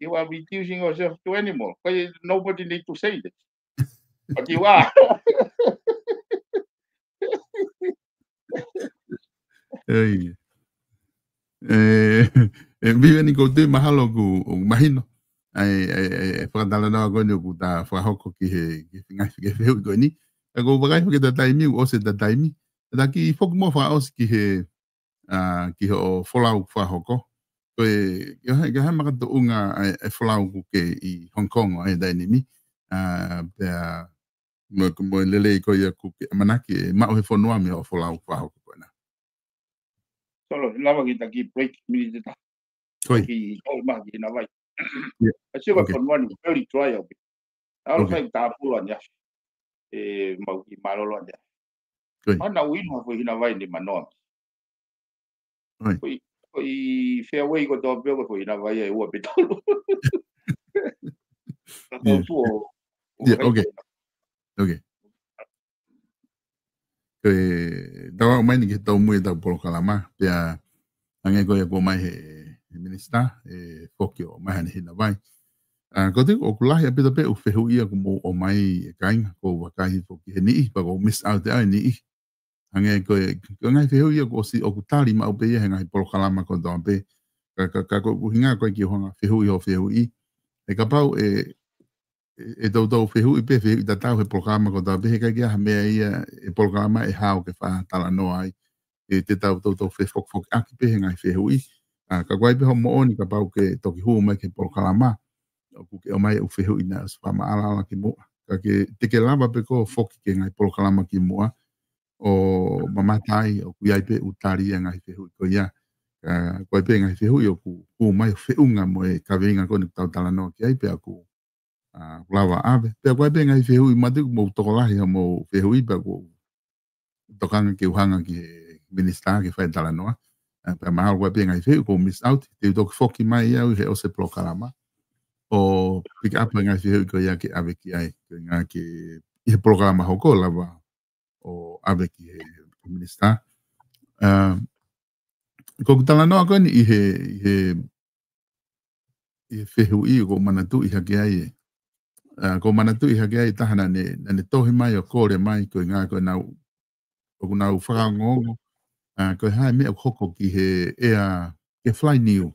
You are reducing yourself to animal. Ko e, nobody need to say this. But you are. ʻE, ʻe, ʻe, Viveni, ʻoku ou tui mahalo ʻoku, ʻoku mahino ʻa e, ʻa e, ʻa e, ʻa e fakatalanoa ko eni ʻoku ta fakahoko ki he, ki he ngaahi, ki he fehuʻi ko eni. ʻA ia ʻoku ou vakai hake ʻeta taimi, ʻoku ʻosi ʻeta taimi. Pea ta kiʻi foki muʻa fakaʻosi ki he, ʻa, ki hoʻo folau fakahoko. Ko e, ko e hā, ko e hā e makatuʻunga ʻa e, ʻa e folau ʻoku ke ʻi Hong Kong ʻi he taimi ni. ʻA, pea mo, mo e lelei ko ia ʻoku ke ʻamanaki ʻe maʻu he fonua mei hoʻo folau fakahoko ko ena. Solo, lava ke ta kiʻi break miniti ʻe taha. Ko ia. Kiʻi kau mai ki Hinavai. Yeah. ʻA ia ko e Okay. fonua ni very dry au pē. ʻAlu Okay. fai tāpulu ʻaneafi. ʻE, mau kiʻi mālōlō ʻaneafi. Ko ia. Mana uino ha foʻi Hinavai ni manoa. Oi. Ko e, ko e fairway kotoa pē ko e foʻi Hinavai ʻe ua pe tolu. Ka Yeah. tau tuʻu ʻo, ʻo Yeah, hai okay. ko ena. Okay. Ko e, tau aʻu mai eni ki he taumuʻa ʻetau polokalama, pea hangē ko ia kuo ʻomai he, he minisitā, ʻe foki ʻo ʻomai haʻane Hinavai. ʻA, ʻoku ou tui ʻoku lahi ʻaupito pē ʻū fehuʻi ia ʻoku mou ʻomai ʻe kāinga, ʻoku ou vakai hifo ki he niʻihi, pea ʻoku ou miss out ʻe au e niʻihi. Hangē ko e, ko e ngaahi fehuʻi ia kuo ʻosi ʻoku tali maʻu pē ia he ngaahi polokalama kotoa pē. Ka, ka, ka ko e ʻuhinga ko e kiʻi hanga fehuʻi hoʻo fehuʻi. ʻE kapau ʻe, ʻe, ʻe toutou fehuʻi pē fehuʻi tatau he polokalama kotoa pē, he ʻikai ke ʻi ai ha meʻa ia ʻe polokalama ʻe hao ke fakatalanoa ai. ʻE te tau toutou fefokifokiʻaki pē he ngaahi fehuʻi. ʻA, ka ko e ʻai pē hoʻo moʻoni kapau ʻoku ke toki hū mai ki he polokalama. ʻOku ke ʻomai ʻū fehuʻi naʻe ʻosi fakamaʻalaʻala kimuʻa. Ka ke, te ke lava pē koe ʻo foki ki he ngaahi polokalama kimuʻa ʻo mamata ai, ʻoku ʻi ai pē ʻū tali ʻa e ngaahi fehuʻi ko ia. ʻA, ko e ʻai pē ngaahi fehuʻi ʻoku hū mai ʻo feʻunga mo e kaveinga ko eni ʻoku tau talanoa ki ai pea ʻoku, ʻa, lava ʻave. Pea ko e ʻai pē ngaahi fehuʻi mate ʻoku mou tokolahi hoʻomou fehuʻi pea ʻoku tokanga ke u hanga ki he minisitā ke fai talanoa. ʻA, pea mahalo ko e ʻai pē ngaahi fehuʻi ʻoku ou miss out, te u toki foki mai au he ʻosi e polokalama ʻo pick up e ngaahi fehuʻi ko ia ke ʻave ki ai, ko e ngaahi ke ʻi he polokalama hoko lava ʻo ʻave ki he minisitā. ʻA, ko ʻeku talanoa ko eni ʻi he, ʻi he, ʻi he fehuʻi ʻoku ou manatuʻi hake ai ʻe. ʻA, ʻoku ou manatuʻi hake ai ʻe taha naʻa ne, naʻa ne tohi mai ʻo kole mai ko e ngaahi ko e nau, ʻoku nau fakaongoongo. ʻA, ko e hā e meʻa ʻoku hoko ki he ʻea, ki he fly niu.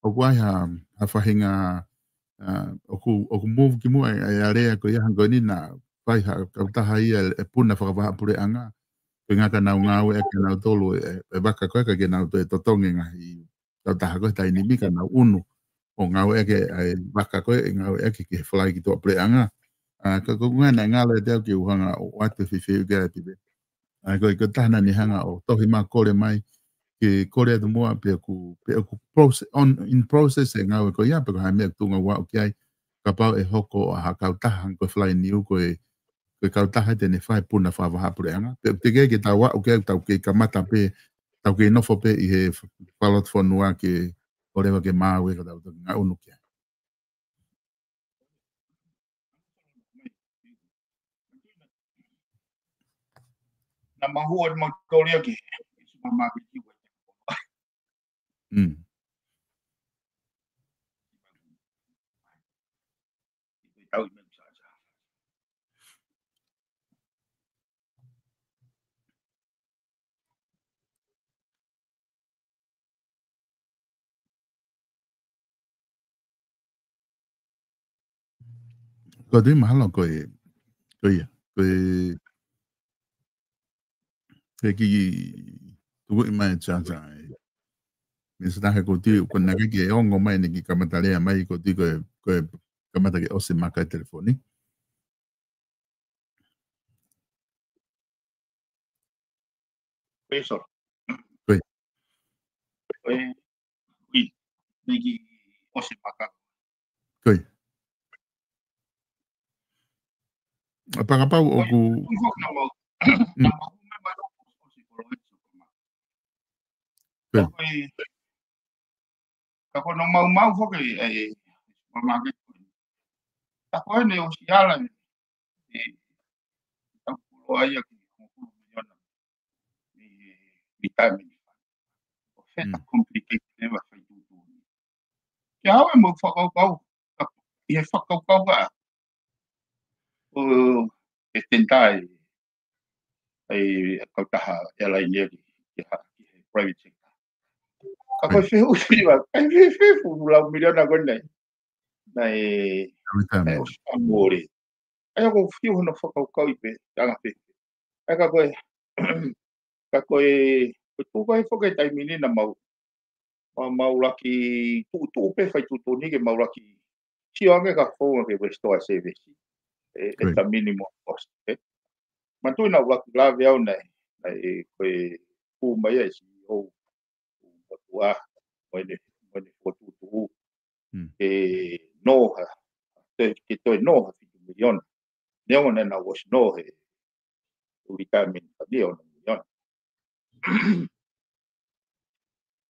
ʻOku ʻi ai ha, ha faʻahinga, ʻa, ʻoku, ʻoku move kimuʻa e, e area ko ia hangē ko eni naʻa fai ha, kautaha ia ʻe puna fakavahaʻapuleʻanga. Ko e ngaahi ka nau ngāueʻaki ʻe nautolu e, e vaka ko ē ka ke nau toe totongi ngaahi kautaha ko ē he taimi ni ka nau ʻunu ʻo ngāueʻaki ʻa e vaka ko ē, ʻe ngāueʻaki ki he fly ki tuʻapuleʻanga. ʻA, ka ko e ʻuhinga naʻe ngalo ʻiate au ke u hanga ʻo ʻoatu e fefeu ki ai pē. ʻA, ko e, ko e taha naʻa ne hanga ʻo tohi mai kole mai, ke kole atu muʻa pe ʻoku, pe ʻoku proce-, on, in process e ngāue ko ia, pe ko e hā e meʻa ʻoku tuʻunga ʻoku aʻu ki ai, kapau ʻe hoko ʻa ha kautaha hangē ko e Fly Niu, ko e, ko e kautaha te ne fai puna fakavahaʻapuleʻanga. Pe ʻoku teʻeki ke tau aʻu ki ai, tau kei kamata pē, tau kei nofo pē ʻi he fakalotofonua ke ʻoleva ke maau ē ka tau toki ngaʻunu ki ai. Na mahua ni mau toli ake. Mm. Ko e tui mahalo ko e, ko ia, ko e, ko e kiʻi tuku mai e Chacha e. Minisitā he ko e tui, ko e naʻe ʻikai ke ongo mai ʻene kiʻi kamata lea mai, ko e tui ko e, ko e kamata ke ʻosi maka e telefoni. Ko ia, sorry. Ko ia. Ko ia, ko ia. Naʻe kiʻi ʻosi maka. Ko ia. ʻA, pea kapau ʻoku, na mau, mm, na mau mai mai ʻoku ʻosi kolo e supermarket. Ko ia. Ka ko e, ka ko hono maumau foki e, e supermarket ko ē. Ka ko ʻene ʻosi ala e, e, tau kulo ai ʻa e hongofulu miliona e retirement fund. ʻO feta, mm, complicated leva fai tuʻutuʻuni. Ke au e mau fakakaukau, ka, ʻi he fakakaukau ka, ʻo, e tentai, ʻa e kautaha airline ia ki, ki ha, ki he private sector. Ka ko e, mm, fehuʻi leva, ʻai fēfē e hongofulu miliona ko ē naʻe, naʻe, naʻe ʻosi fakamoʻoni. ʻAi ʻoku fiu hono fakakaukauʻi pē, anga pē. ʻAi ka ko e, ka ko e, ko e tuʻu ko ē foki e taimi ni naʻa mau, mau, mau laki tuʻutuʻu pē fai tuʻutuʻuni ke mau laki sio ange ka founga ke restore service. E, e, right, ta minimum cost, ē. Manatuʻi naʻa ku laki lave au naʻe, naʻe ko e kū mai ai e C E O ʻo e motuʻa, mo ʻene, mo ʻene fokotuʻutuʻu. Mm. Ke nō ha, toe, ke toe nō ha fitu miliona. Neongo naʻa nau ʻosi nō he retirement fund ʻe ono miliona.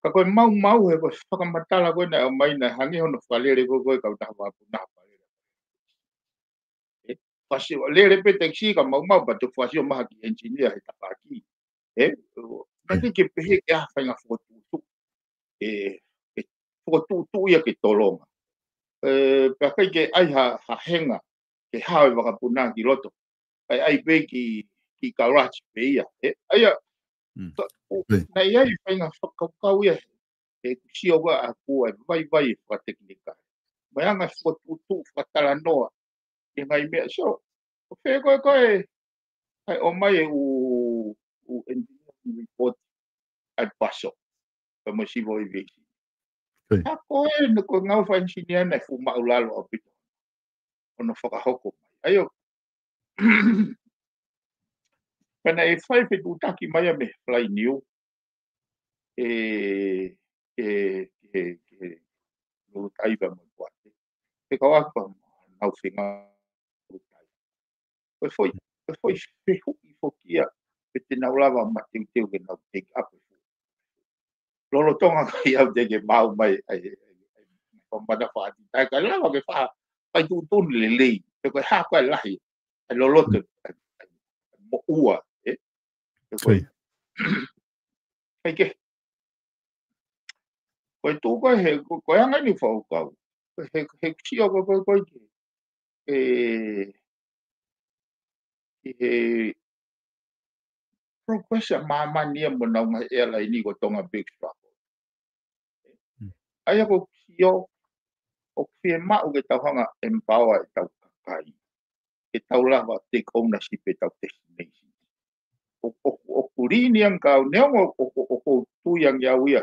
Ka ko e maumau he ko e fakamatala ko ē naʻe ʻomai naʻe hangē hono fakalele ko ē ko e kautaha vakapuna fakalele. Ē, fakasio, lele pē taxi ka maumau pea toe fakasio mai ha kiʻi engineer he tafaʻaki. Ē, naʻe, mm, teʻeki ke pehē ke ʻi ai ha faʻahinga fokotuʻutuʻu. Ē, ʻe fokotuʻutuʻu ia ke tolonga. Ē, pea ʻikai ke ʻai ha, ha henga ke hao e vakapuna ki loto. ʻAi, ʻai pē ki, ki garage pē ia. Ē, ʻa ia, mm, ka, ʻo, ē, naʻe ʻi ai e faʻahinga fakakaukau ia, ʻeku sio ko ē ʻaʻaku ʻa e vaivai fakatekinikale. Mo e anga e fokotuʻutuʻu fakatalanoa ʻi he ngaahi meʻa. So, ʻo fē ko ē ko ē, ʻai ʻomai e ʻū, ʻū engineering report ʻa e Paso, pea mo e Civil Aviation. Ē. Ka ko ē naʻe ko e ngāue fakaenisinia naʻe fuʻu māʻulalo ʻaupito hono fakahoko mai. ʻA ia, pea naʻe fai fetuʻutaki mai ia mei he Fly Niu, ē, ē, ē, ē, Lulutai pea mo e Poate. He kau aku pea nau fenga Lulutai. Ko e foʻi, ko e foʻi fehuʻi foki ia, pe te nau lava mateuteu ke nau take up e foʻi. Lolotonga ka ʻi ai au teʻeki ke maau mai, ʻai, ʻai, ʻai, ʻai, ʻai, mana fati. Tae ka lava ke fa, fai tuʻutuʻuni lelei. Pe ko e hā ko ē lahi. ʻAi loloto, ʻai, ʻai, ʻai, moʻua, ē? Pe ko e, ʻai ke. Ko e tuʻu ko ē he, ko, ko e anga eni fakakaukau. He, he sio ko ē, ko ē, ko ē ke, ē, ʻi he progress ʻa māmani ia mo ʻenau ngaahi airline ko Tonga Big Struggle. Mm. ʻA ia ko e sio, ʻoku fiemaʻu ke tau hanga ʻo empower ʻetau kakai. Ke tau lava take ownership ʻetau destination. ʻO, ʻo, ʻoku lini ange au, neongo ʻoku, ʻoku, ʻoku ou tui ange au ia.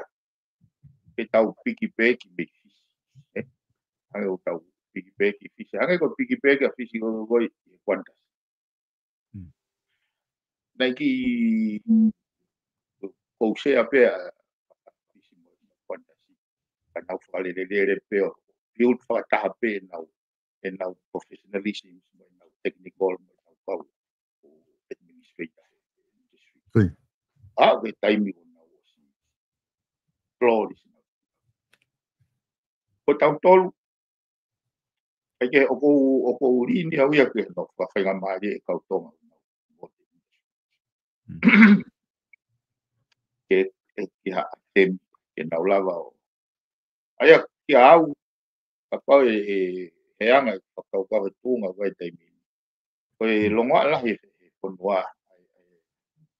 ke tau piggyback mei Fisi. Ē? Hangē ʻoku tau piggyback Fisi. Hangē ko e piggyback ʻa Fisi ko ko i Qantas. Naʻe kiʻi kou sea pē ʻa Fisi mo Qantas. Ka nau fakalelelele pē ʻo build fakataha pē ʻenau, ʻenau professionalism, mo ʻenau technical, mo ʻenau kau ʻo administrator. Aʻu ki he taimi ʻo nau ʻosi flourish. Ko tautolu, ʻai ke ʻoku ou, ʻoku ou lini au ia ke no fakafaingamālie e kau Tonga. Ke, ke, ke ha, ke, ke nau lava ʻo. ʻAia kia au, kapau ʻe, ʻe, he anga e fakakaukau he tuʻunga ko e taimi. Ko e longoaʻa lahi he, he fonua, ʻai, ʻai,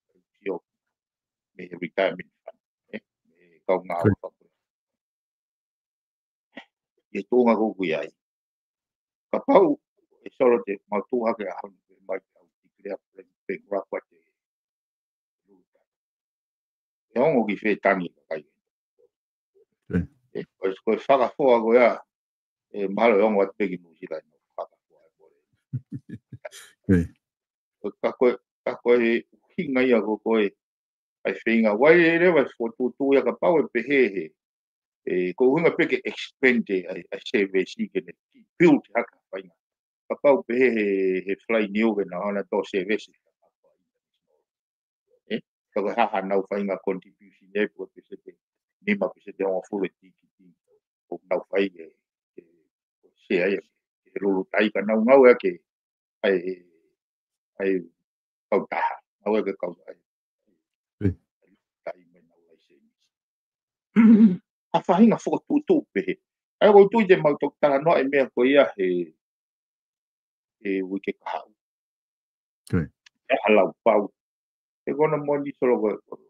ʻai, sio, mei he retirement fund, ē, mei he kau ngāue fakapula. ʻI he tuʻunga ko ē ʻoku ʻi ai. Kapau ʻe solo te mau tuʻu hake ʻaho ni pē mai au declare plan bankrupt ʻa te. ʻE ongo ki fē tangi ka kai. Ē, ko e, ko e fakafoa ko ia, ʻe mahalo ʻe ongo atu pē ki Nuʻusila ʻi he fakafoa ʻe mole. Ka ko e, ka ko e ʻuhinga ia ko ē, ʻai feinga, ʻai leva e fokotuʻutuʻu ia kapau ʻe pehē he, ē, ko e ʻuhinga pē ke expand ʻa e, ʻa e service ke ne build hake ha faʻahinga. Kapau pehē he, he fly niu ke nau hanga ʻo service. Ē, ka ko e hā haʻanau faʻahinga contribution ē, ko e peseti, nima peseti ʻe hongofulu e tikiti ʻoku nau fai ke, ke, ke sea ia, ke lulutai ka nau ngāue ʻaki ʻa e, ʻa e kautaha, ngāue ʻaki e kautaha. Ē. Kautaha mai nau laiseni. Ha faʻahinga fokotuʻutuʻu pehē. ʻAi ʻoku ou tui te mau toki talanoa e meʻa ko ia he, he uike kahaʻu. Ē. ʻE ha lau pau. He ko hono moʻoni solo ko e,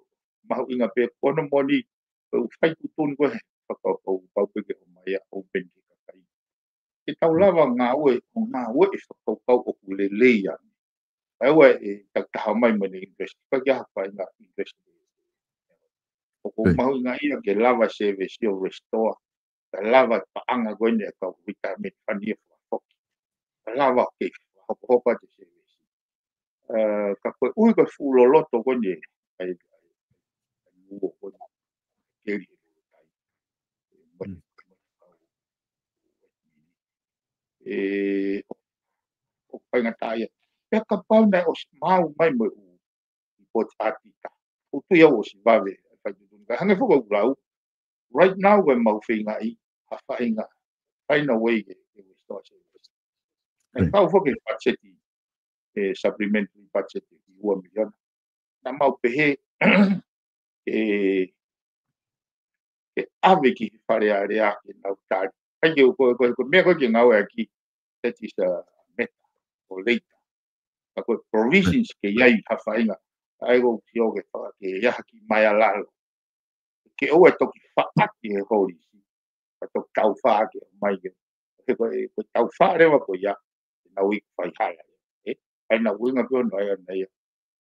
mahuʻinga pē, ko hono moʻoni, ko e ʻū fai tuʻutuʻuni ko e, fakakaukau pē ke ʻomai ʻa e open ki he kakai. Ke tau lava ngāue, ʻo ngāue e fakakaukau ʻoku lelei ange. ʻAi ua e tau taha mai mo ne invest, ka kia ha faʻahinga invest. ʻOku mahuʻinga ia ke lava service ʻo restore, ka lava paʻanga ko eni e kau retirement fund ia fakafoki. Ka lava ke hokohoko atu e service. Ē, ka ko e ʻuhi ko e fuʻu loloto ko eni, ʻai, ʻai, ʻai, uo ko eni, keli he lolotai. Ē, mo e, mo e kau, ē, ʻo, ʻo faingataʻaʻia. Pea kapau naʻe ʻosi maʻu mai mo e ʻū, ʻi poti ʻatita. ʻOku tui au ʻosi vave, fai tuʻutuʻuni. Ka hangē foki ʻoku lau, right now, ko e mau feingaʻi, ha faʻahinga, find a way ke, ke restore service. Naʻe kau foki he budget, he supplementary budget ki he ua miliona. Naʻa mau pehē, ke, ke ʻave ki he Fale Alea ke nau tali. ʻAi ke ko, ko, ko e meʻa ko ē ke ngāueʻaki, that is a matter for later. Ka ko e provisions ke ʻi ai ha faʻahinga. ʻAi ko e sio ke faka-, ke ʻi ai ha kiʻi meʻa lalo. Ke ʻoua ʻe toki faʻaki he holisi. Ka toki tau faʻaki mai ke. He ko e, ko e tau faʻa leva ko ia. Ke nau ʻi fai hala. Ē? ʻAi naʻa ʻuhinga pē ʻo nau ʻai ʻana ia.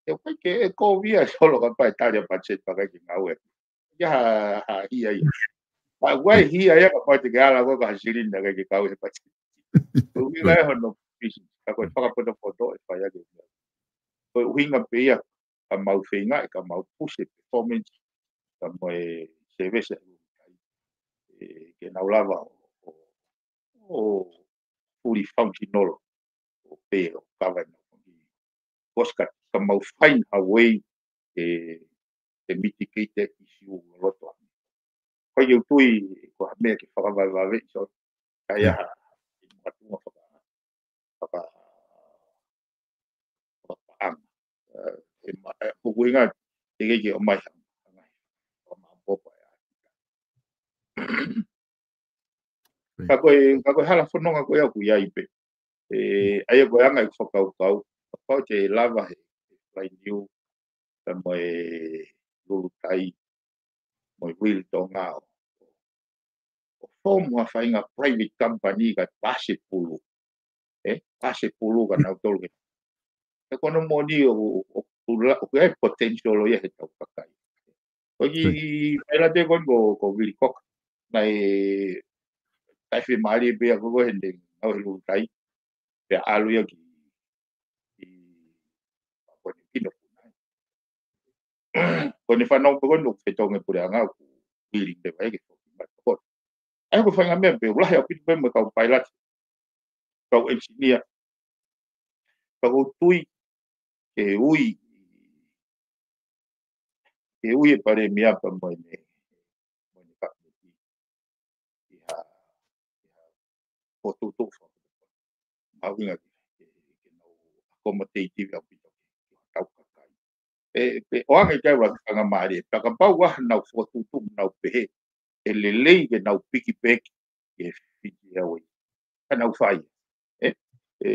ʻE ʻikai ke, ʻe ko via solo kapau ʻe tali ʻa e budget pea ʻikai ke ngāue. Ia ha, ha hia ia. Pea ʻoku ʻi ai hia ia kapau te ke ala ko e ka ha silini naʻe ʻikai ke kau he budget. Ko e ʻuhinga ia hono business. Ka ko e fakapotopoto ʻe fai ʻaki. Ko e ʻuhinga pē ia ka mau feingaʻi, ka mau push e performance, ka mo e service ʻa e ʻulukai. Ē, ke nau lava ʻo, ʻo, ʻo fully functional, ʻo pē ʻo kava e nau. Kosi ka, ka mau find a way, ē, ʻe mitigate e issue ʻo loto ange. Ko ia ʻoku ou tui, ko ha meʻa ke fakavavevave, so, ka ia ha, ʻi makatunga faka, faka, fakapaʻanga. Ē, ʻe ma-, ē, ʻoku ʻuhinga, ʻe kei ke ʻomai ha, ha ngaahi, fakamaʻopoʻopo ʻa e ʻatita. Ka ko e, ka ko e hala fononga ko ia ʻoku ʻi ai pē. Ē, ʻai ko e anga e fakakaukau, kapau te lava he, he fly niu, ka mo e lulutai, mo e Wili Tonga ʻo, ʻo form ha faʻahinga private company ka pasi pulu. Ē, pasi pulu ka nau tolu ke. Ē ko hono moʻoni ʻo, ʻo, ʻo, ʻo, ʻoku ʻi ai e potential ʻo ia he tau kakai. Ko e kiʻi, ʻai la te ko, ko, ko Wili Koka. naʻe taʻefiemālie pē ia ko ē heʻene ngāue he lulutai, pea ʻalu ia ki, ki Papua Niu Kini ʻo puna ai. Ko ʻene fanongo pē ko ē ʻoku fetongi e puleʻanga ʻoku willing leva ia ke foki mai. Ko ʻene faʻahinga meʻa pē ʻoku lahi ʻaupito pē mo e kau pailate, kau engineer, ka ʻoku ou tui ke ui, ke ui e palēmia pea mo ʻene, mo ʻene kapineti ʻi ha, ʻi ha fokotuʻutuʻu fakapapau. Mahuʻinga ke, ke, ke nau accommodative ʻaupito ki ha tau kakai. ʻE, pe ʻoange ke ua faʻahinga mālie, pea kapau ʻoku nau fokotuʻutuʻu nau pehē, ʻe lelei ke nau piki pē ki he Fiji Airways. Ka nau fai. ʻE, ʻe,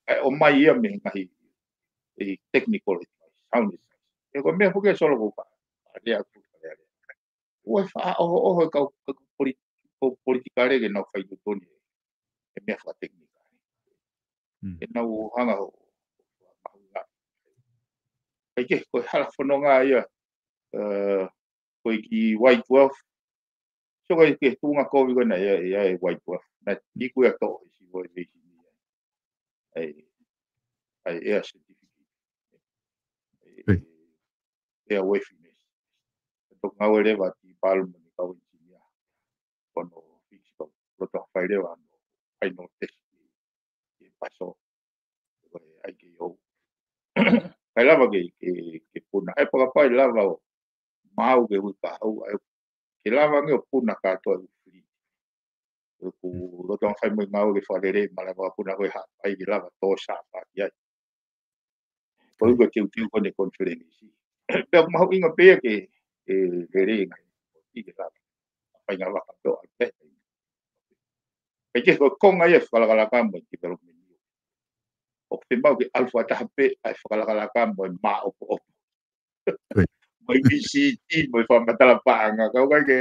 ʻe ʻomai ia mei he ngaahi, ʻe technical advice, sound advice. ʻE ko e meʻa foki ʻe Solo ko ka, a lea ku ka lea lea. ʻOku faʻa ʻohoʻoho e kau, kau poli-, kau politikale ke nau fai totonu e meʻa fakatekinikale. Mm. Ke nau hanga ʻo, ʻo mahuʻinga. Kae kehe, ko e hala fononga ia, ē, ko e ki White Dwarf. So ko e ki he tuʻunga kovi ko ena ia, ia e White Dwarf. Naʻe iku ia toʻo ʻe he Civil Aviation ia. ʻAi, ʻai air certificate. ʻAi, ʻai airworthiness. Toki ngāue leva ʻa Tipalu mo ʻene kau engineer. Ko hono fix ko, loto fai leva hono final test ki, ki Paso. Ko e I K O. Kae lava ke, ke, ke puna. ʻAi pakapai lava ʻo maau ke hui ka au, ʻai ke lava ange ʻo puna kātoa e fleet. ʻOku loto fai mo e ngāue ke fakalele, malava puna ko e haʻapai ke lava tō sa pa ki ai. Ko e uka teuteu ko ʻene konifelenisi. Pea mahuʻinga pē ia ke, ke lele ngaahi, ke lava. Fai ngā vaka pē ʻo ʻai pē. Kae kehe ko e konga ia e fakalakalaka mo e development. ʻOku fiemaʻu ke ʻalu fakataha pē ʻa e fakalakalaka mo e māʻopoʻopo. Ko ia. Mo e V C T, mo e fakamatala paʻanga. Kau kai ke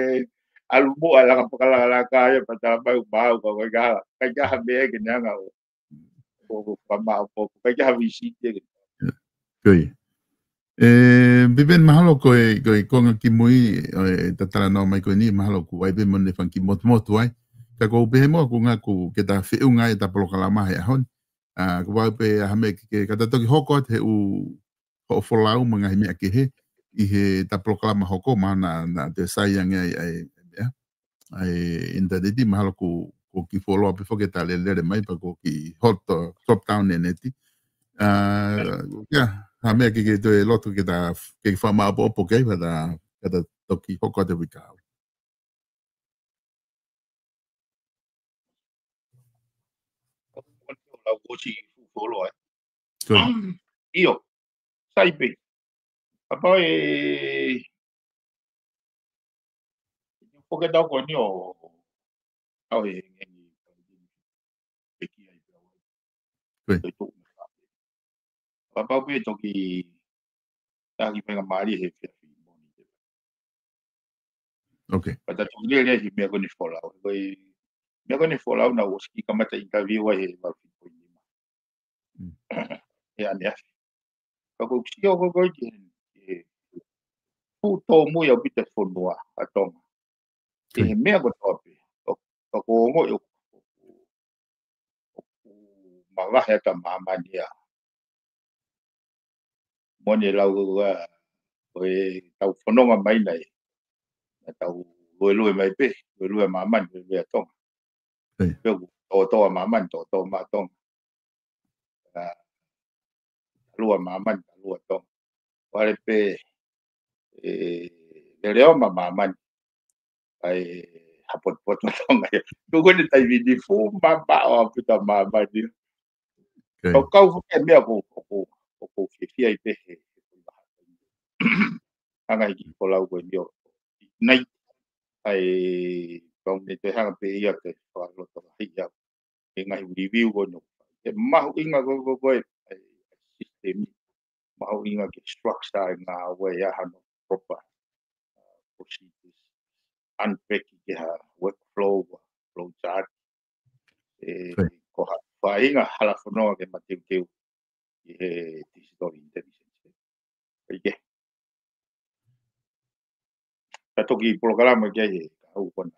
ʻalu muʻa e laka fakalakalaka ia, matala mai ʻo maau, kau kai ke hala. Kai ke aha meʻa ke ne anga ʻo, ʻo, ʻo fakamāʻopoʻopo. Kai ke aha V C T ke. Ko ia. ʻE, Piveni, mahalo ko e, ko e konga kimui, ʻo e talanoa mai ko eni, mahalo ʻoku ʻi ai pē mo ʻene fanga kiʻi motumotu ai. Ka ʻoku ou pehē muʻa ʻoku ngaku ke ta feʻunga ʻeta polokalama he ʻaho ni. ʻA, ʻoku ʻi ai pē ha meʻa ke, ke ka ta toki hoko atu he ʻū hoʻo folau mo e ngaahi meʻa kehe ʻi heʻeta polokalama hoko, mahalo naʻa, naʻa te sai ange ai, ai, meʻa. ʻA e ʻinitaneti, mahalo ʻoku, ʻoku kiʻi fuoloa pē foki ʻeta lele mai pea ʻoku kiʻi hot, ʻo, drop down e neti. ʻA, ia, ha meʻa ke, ke toe loto ke ta, ke fakamāʻopoʻopo ki ai, pea ta, ke ta toki hoko atu e uike kahaʻu. Lau ʻosi fuoloa, ē. Ko ia. ʻIo. Sai pē. Kapau ʻe, ʻe foki atu ko eni ʻo, ʻo e, e, e ki ai pē. Ko ia. Ko e tuʻu mai. Kapau pē toki taki faingamālie he fia fi moni. Ok. Pea ta toki lele he meʻa ko eni folau. Ko e meʻa ko eni folau naʻa ku ʻosi kiʻi kamata interview ai he valu fitu poini nima. Mm. He ʻaneafi. Ka ʻoku ou sio ko ē ki he, he fuʻu tōmui ʻaupito e fonua ʻa Tonga. Ki he meʻa kotoa pē. ʻO, ʻoku ou ongoʻi ʻoku, ʻoku mavahe atu ʻa māmani ia. Mo ʻene lau ʻa, ko ʻetau fononga mai naʻe, naʻa tau luelue mai pē, luelue ʻa māmani, luelue ʻa Tonga. Pea ʻoku tōtō ʻa māmani, tōtō mai ʻa Tonga. ʻA, talua ʻa māmani, talua ʻa Tonga. Vale pē, ʻe, lele ʻo ma māmani. ʻAi, hapotopoto ʻa Tonga ia. Tuku ʻene taimi ni fuʻu mamaʻo ʻaupito ʻa māmani. Ok. Kau kau foki e meʻa ʻoku, ʻoku, ʻoku ou fiefia ai pē he, he anga e kiʻi folau ko eni ʻo ignite. ʻAi, kau ne te hanga pē ia ke fakaloto lahi ia. He ngaahi review ko eni. He mahuʻinga ko, ko, ko e, e, e system. Mahuʻinga ke structure e ngāue ia hano proper, uh, procedures. Unpack ke ha workflow, flow chart. ʻE, ko ia. Ko ha faʻahinga hala fononga ke mateuteu ʻi he digital intelligence. ʻIkai ke. Ka toki polokalama ke ai he kahaʻu ko ena.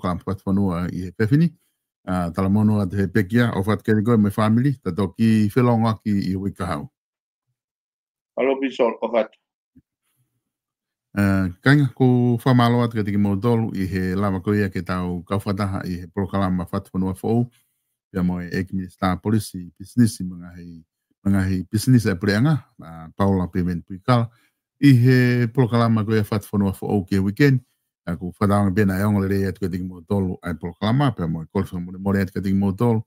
polokalama Fatufonua ʻi he efiafi ni. ʻA, talamonū atu he pekia, ʻofa atu kiate koe mo e fāmili, ta toki felongoaki ʻi he uike kahaʻu. Alo Pisol, ʻofa atu. ʻA, kāinga, ʻoku ou fakamālō atu kiate kimoutolu ʻi he lava ko ia ke tau kau fakataha ʻi he polokalama Fatufonua foʻou, pea mo e ʻEiki Minisitā Polisi, Pisinisi mo e ngaahi, mo e ngaahi pisinisi ʻa e puleʻanga, ʻa Paula Piveni Puikala, ʻi he polokalama ko ia Fatufonua foʻou ki he uike ni. ʻA, ʻoku ou fakatauange pē naʻe ongo lelei atu kiate kimoutolu ʻa e polokalama, pea mo e kole fakamolemole atu kiate kimoutolu,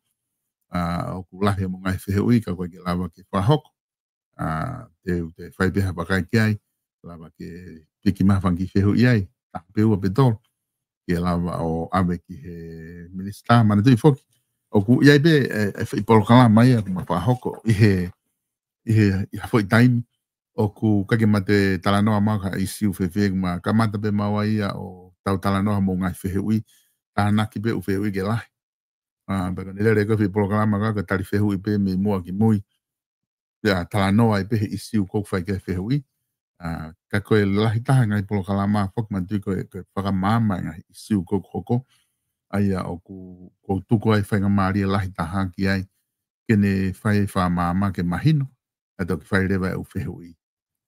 ʻa, ʻoku lahi mo e ngaahi fehuʻi ka ʻoku ʻikai ke lava ke fakahoko. ʻA, te u toe fai pē ha vakai ki ai, lava ke piki mai ha fanga kiʻi fehuʻi ai, taha pe ua pe tolu, ke lava ʻo ʻave ki he minisitā. Manatuʻi foki, ʻoku ʻi ai pē, ʻe, ʻe foʻi polokalama ia, ʻoku ma fakahoko ʻi he, ʻi he, ʻi ha foʻi taimi, ʻoku ʻikai ke ma toe talanoa mai ki ha ʻīsiu fēfē, ʻoku ma kamata pē maua ia ʻo tau talanoa mo e ngaahi fehuʻi, tānaki pē ʻū fehuʻi ke lahi. ʻA, pea ko ʻene lele ko e foʻi polokalama ka, ko e tali fehuʻi pē mei muʻa ki mui. Pea talanoa ai pē he ʻīsiu ʻoku fai ki ai e fehuʻi. ʻA, ka ko e lahi taha e ngaahi polokalama foki manatuʻi ko e, ko e fakamaama e ngaahi ʻīsiu ʻoku hoko. ʻA ia ʻoku, ʻoku tuku ai e faingamālie lahi taha ki ai ke ne fai e fakamaama ke mahino, ʻa toki fai leva e ʻū fehuʻi.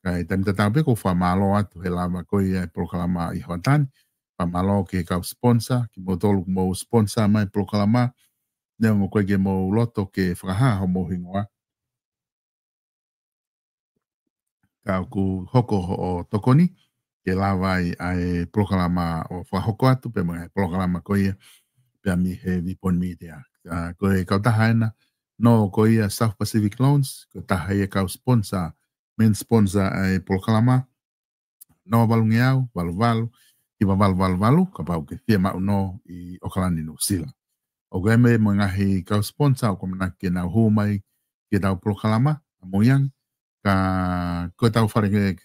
Kae taimi tatau pē ʻoku ou fakamālō atu he lava ko ia e polokalama ʻi he hoʻatā ni. Fakamālō ki he kau sponsor, kimoutolu ʻoku mou sponsor mai e polokalama, neongo ʻoku ʻikai ke mou loto ke fakahā homou hingoa, ka ʻoku hoko hoʻo tokoni ke lava ai ʻa e polokalama ʻo fakahoko atu, pea mo e polokalama ko ia, pea mei he Vipon Media. ʻA, ko e kautaha ena, nō ko ia South Pacific Loans, ko e taha ia e kau sponsor, main sponsor ʻa e polokalama, noa valu ngeau, valu valu, hiva valu valu valu, kapau ʻoku ke fiemaʻu nō ʻi ʻOkalani, Nuʻusila. ʻOku ʻi ai mo e ngaahi kau sponsor ʻoku ʻamanaki ke nau hū mai ki heʻetau polokalama, ʻa Moiang, ka ko ʻetau fale ke,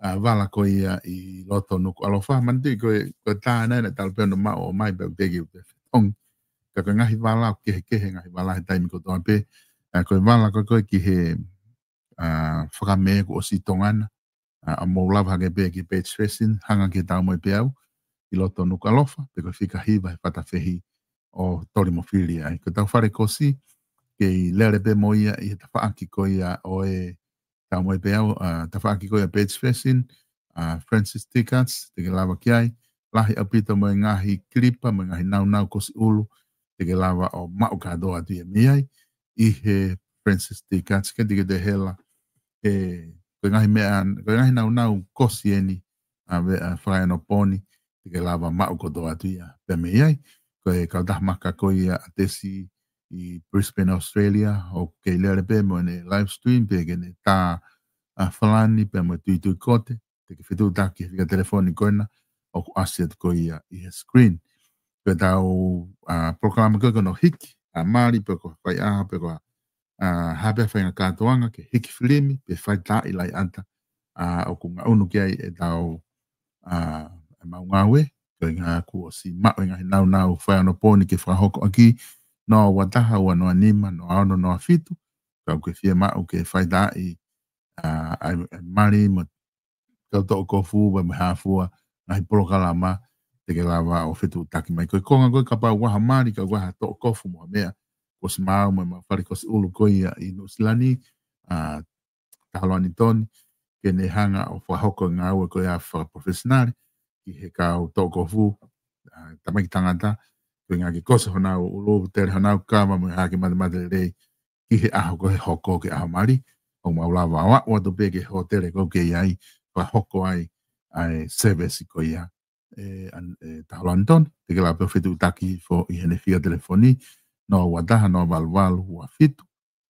ʻa, vala ko ia ʻi loto Nukuʻalofa, manatuʻi ko e, ko e tā nai na talu pē ʻo maʻu ʻo mai pē ʻo teki ʻo te fetongi. Ka ko e ngaahi vala ʻoku kehekehe, ngaahi vala he taimi kotoa pē, ʻa, ko e vala ko ē ki he, ʻa, Fakamē kuo ʻosi ʻi Tonga na, ʻa, ʻa mou lava hake pē ki Page Facing, hanga ki he Taumoepeau, ʻi loto Nukuʻalofa, pe ko e fika hiva he fata fehi ʻo toli mo fili ai. Ko ʻetau fale kosi, kei lele pē mo ia ʻi he tafaʻaki ko ia ʻo e Taumoepeau, ʻa, tafaʻaki ko ia Page Facing, ʻa, Francis Tickets, te ke lava ki ai, lahi ʻaupito mo e ngaahi kilipa, mo e ngaahi naunau kosi ʻulu, te ke lava ʻo maʻu kātoa atu ia mei ai, ʻi he Francis Tickets, ke tike te hela, ʻe, ko e ngaahi meʻa, ko e ngaahi naunau kosi eni, ʻa, ve-, ʻa, fakaeonopōni, te ke lava maʻu kotoa atu ia pea mei ai. Ko e kautaha maka ko ia ʻa Tesi ʻi Brisbane, Australia, ʻoku kei lele pē mo ʻene live stream, pea ke ne tā, ʻa, Falani, pea mo e Tuitui Kote, te ke fetuʻutaki he fika telefoni ko ena, ʻoku ʻasi atu ko ia ʻi he screen. Ko ʻetau, ʻa, polokalama ko ē ko hono hiki, ʻa, mali, pe ko e faiʻaho, pe ko e, ʻa, ha pē faʻahinga kātoanga, ke hiki filimi, pe faitaaʻi laiʻata, ʻa, ʻoku ngaʻunu ki ai ʻetau, ʻa, ʻemau ngāue, ko e ngaahi kuo ʻosi maʻu e ngaahi naunau fakaeonopōni ke fakahoko ʻaki, noa ua taha, ua noa nima, noa ono, noa fitu, ka ʻoku ke fiemaʻu ke faitaaʻi, ʻa, ʻa e, ʻa e mali mo e kau toʻukofu, pea mo e hā fua ngaahi polokalama, te ke lava ʻo fetuʻutaki mai. Ko e konga ko ē kapau ʻoku ʻi ai ha mali, ka ʻoku ʻi ai ha toʻukofu mo ha meʻa, kuo ʻosi maʻu mo e mau fale kosi ʻulu ko ia ʻi Nuʻusila ni, ʻa, Tahaloa Nitoni, ke ne hanga ʻo fakahoko e ngāue ko ia fakaprofesinale, ki he kau toʻukofu, ʻa, tamaiki tangata, ko e ʻuhinga ke kosi honau ʻulu, tele honau kava, mo e hā ke matemate lelei, ki he ʻaho ko ē hoko ki he ʻaho mali, ʻoku mau lava ʻo aʻu atu pē ki he hōtele ʻoku ke ʻi ai, fakahoko ai, ʻa e service ko ia, ʻe, ʻa, ʻe Tahaloa Nitoni, te ke lava pē ʻo fetuʻutaki hifo ʻi heʻene fika telefoni, noa ua taha, noa valu valu, ua fitu,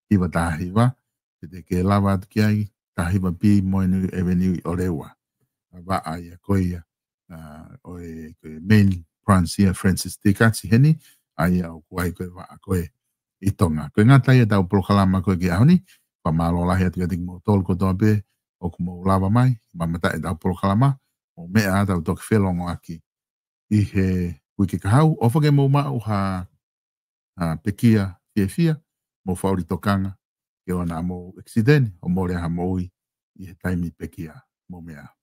hiva taha hiva, pea te ke lava atu ki ai, taha hiva B Moenui Avenue ʻi ʻOleva. ʻA, vaʻa ia ko ia, ʻa, ʻo e, ko e main branch ia Francis Tickets heni, ʻa ia ʻoku ʻi ai ko e vaʻa ko ē ʻi Tonga. Ko e ngata ia ʻetau polokalama ko ē ki he ʻaho ni, fakamālō lahi atu kiate kimoutolu kotoa pē, ʻoku mou lava mai, mamata ʻetau polokalama, mo meʻa ʻa tau toki felongoaki ʻi he uike kahaʻu, ʻofa ke mou maʻu ha, ʻa, pekia fiefia, Mou faʻa ʻuli tokanga ke ʻoua naʻa mou ʻekisiteni ʻo mole ʻa ha moʻui ʻi he taimi pekia. Mou meʻa ā.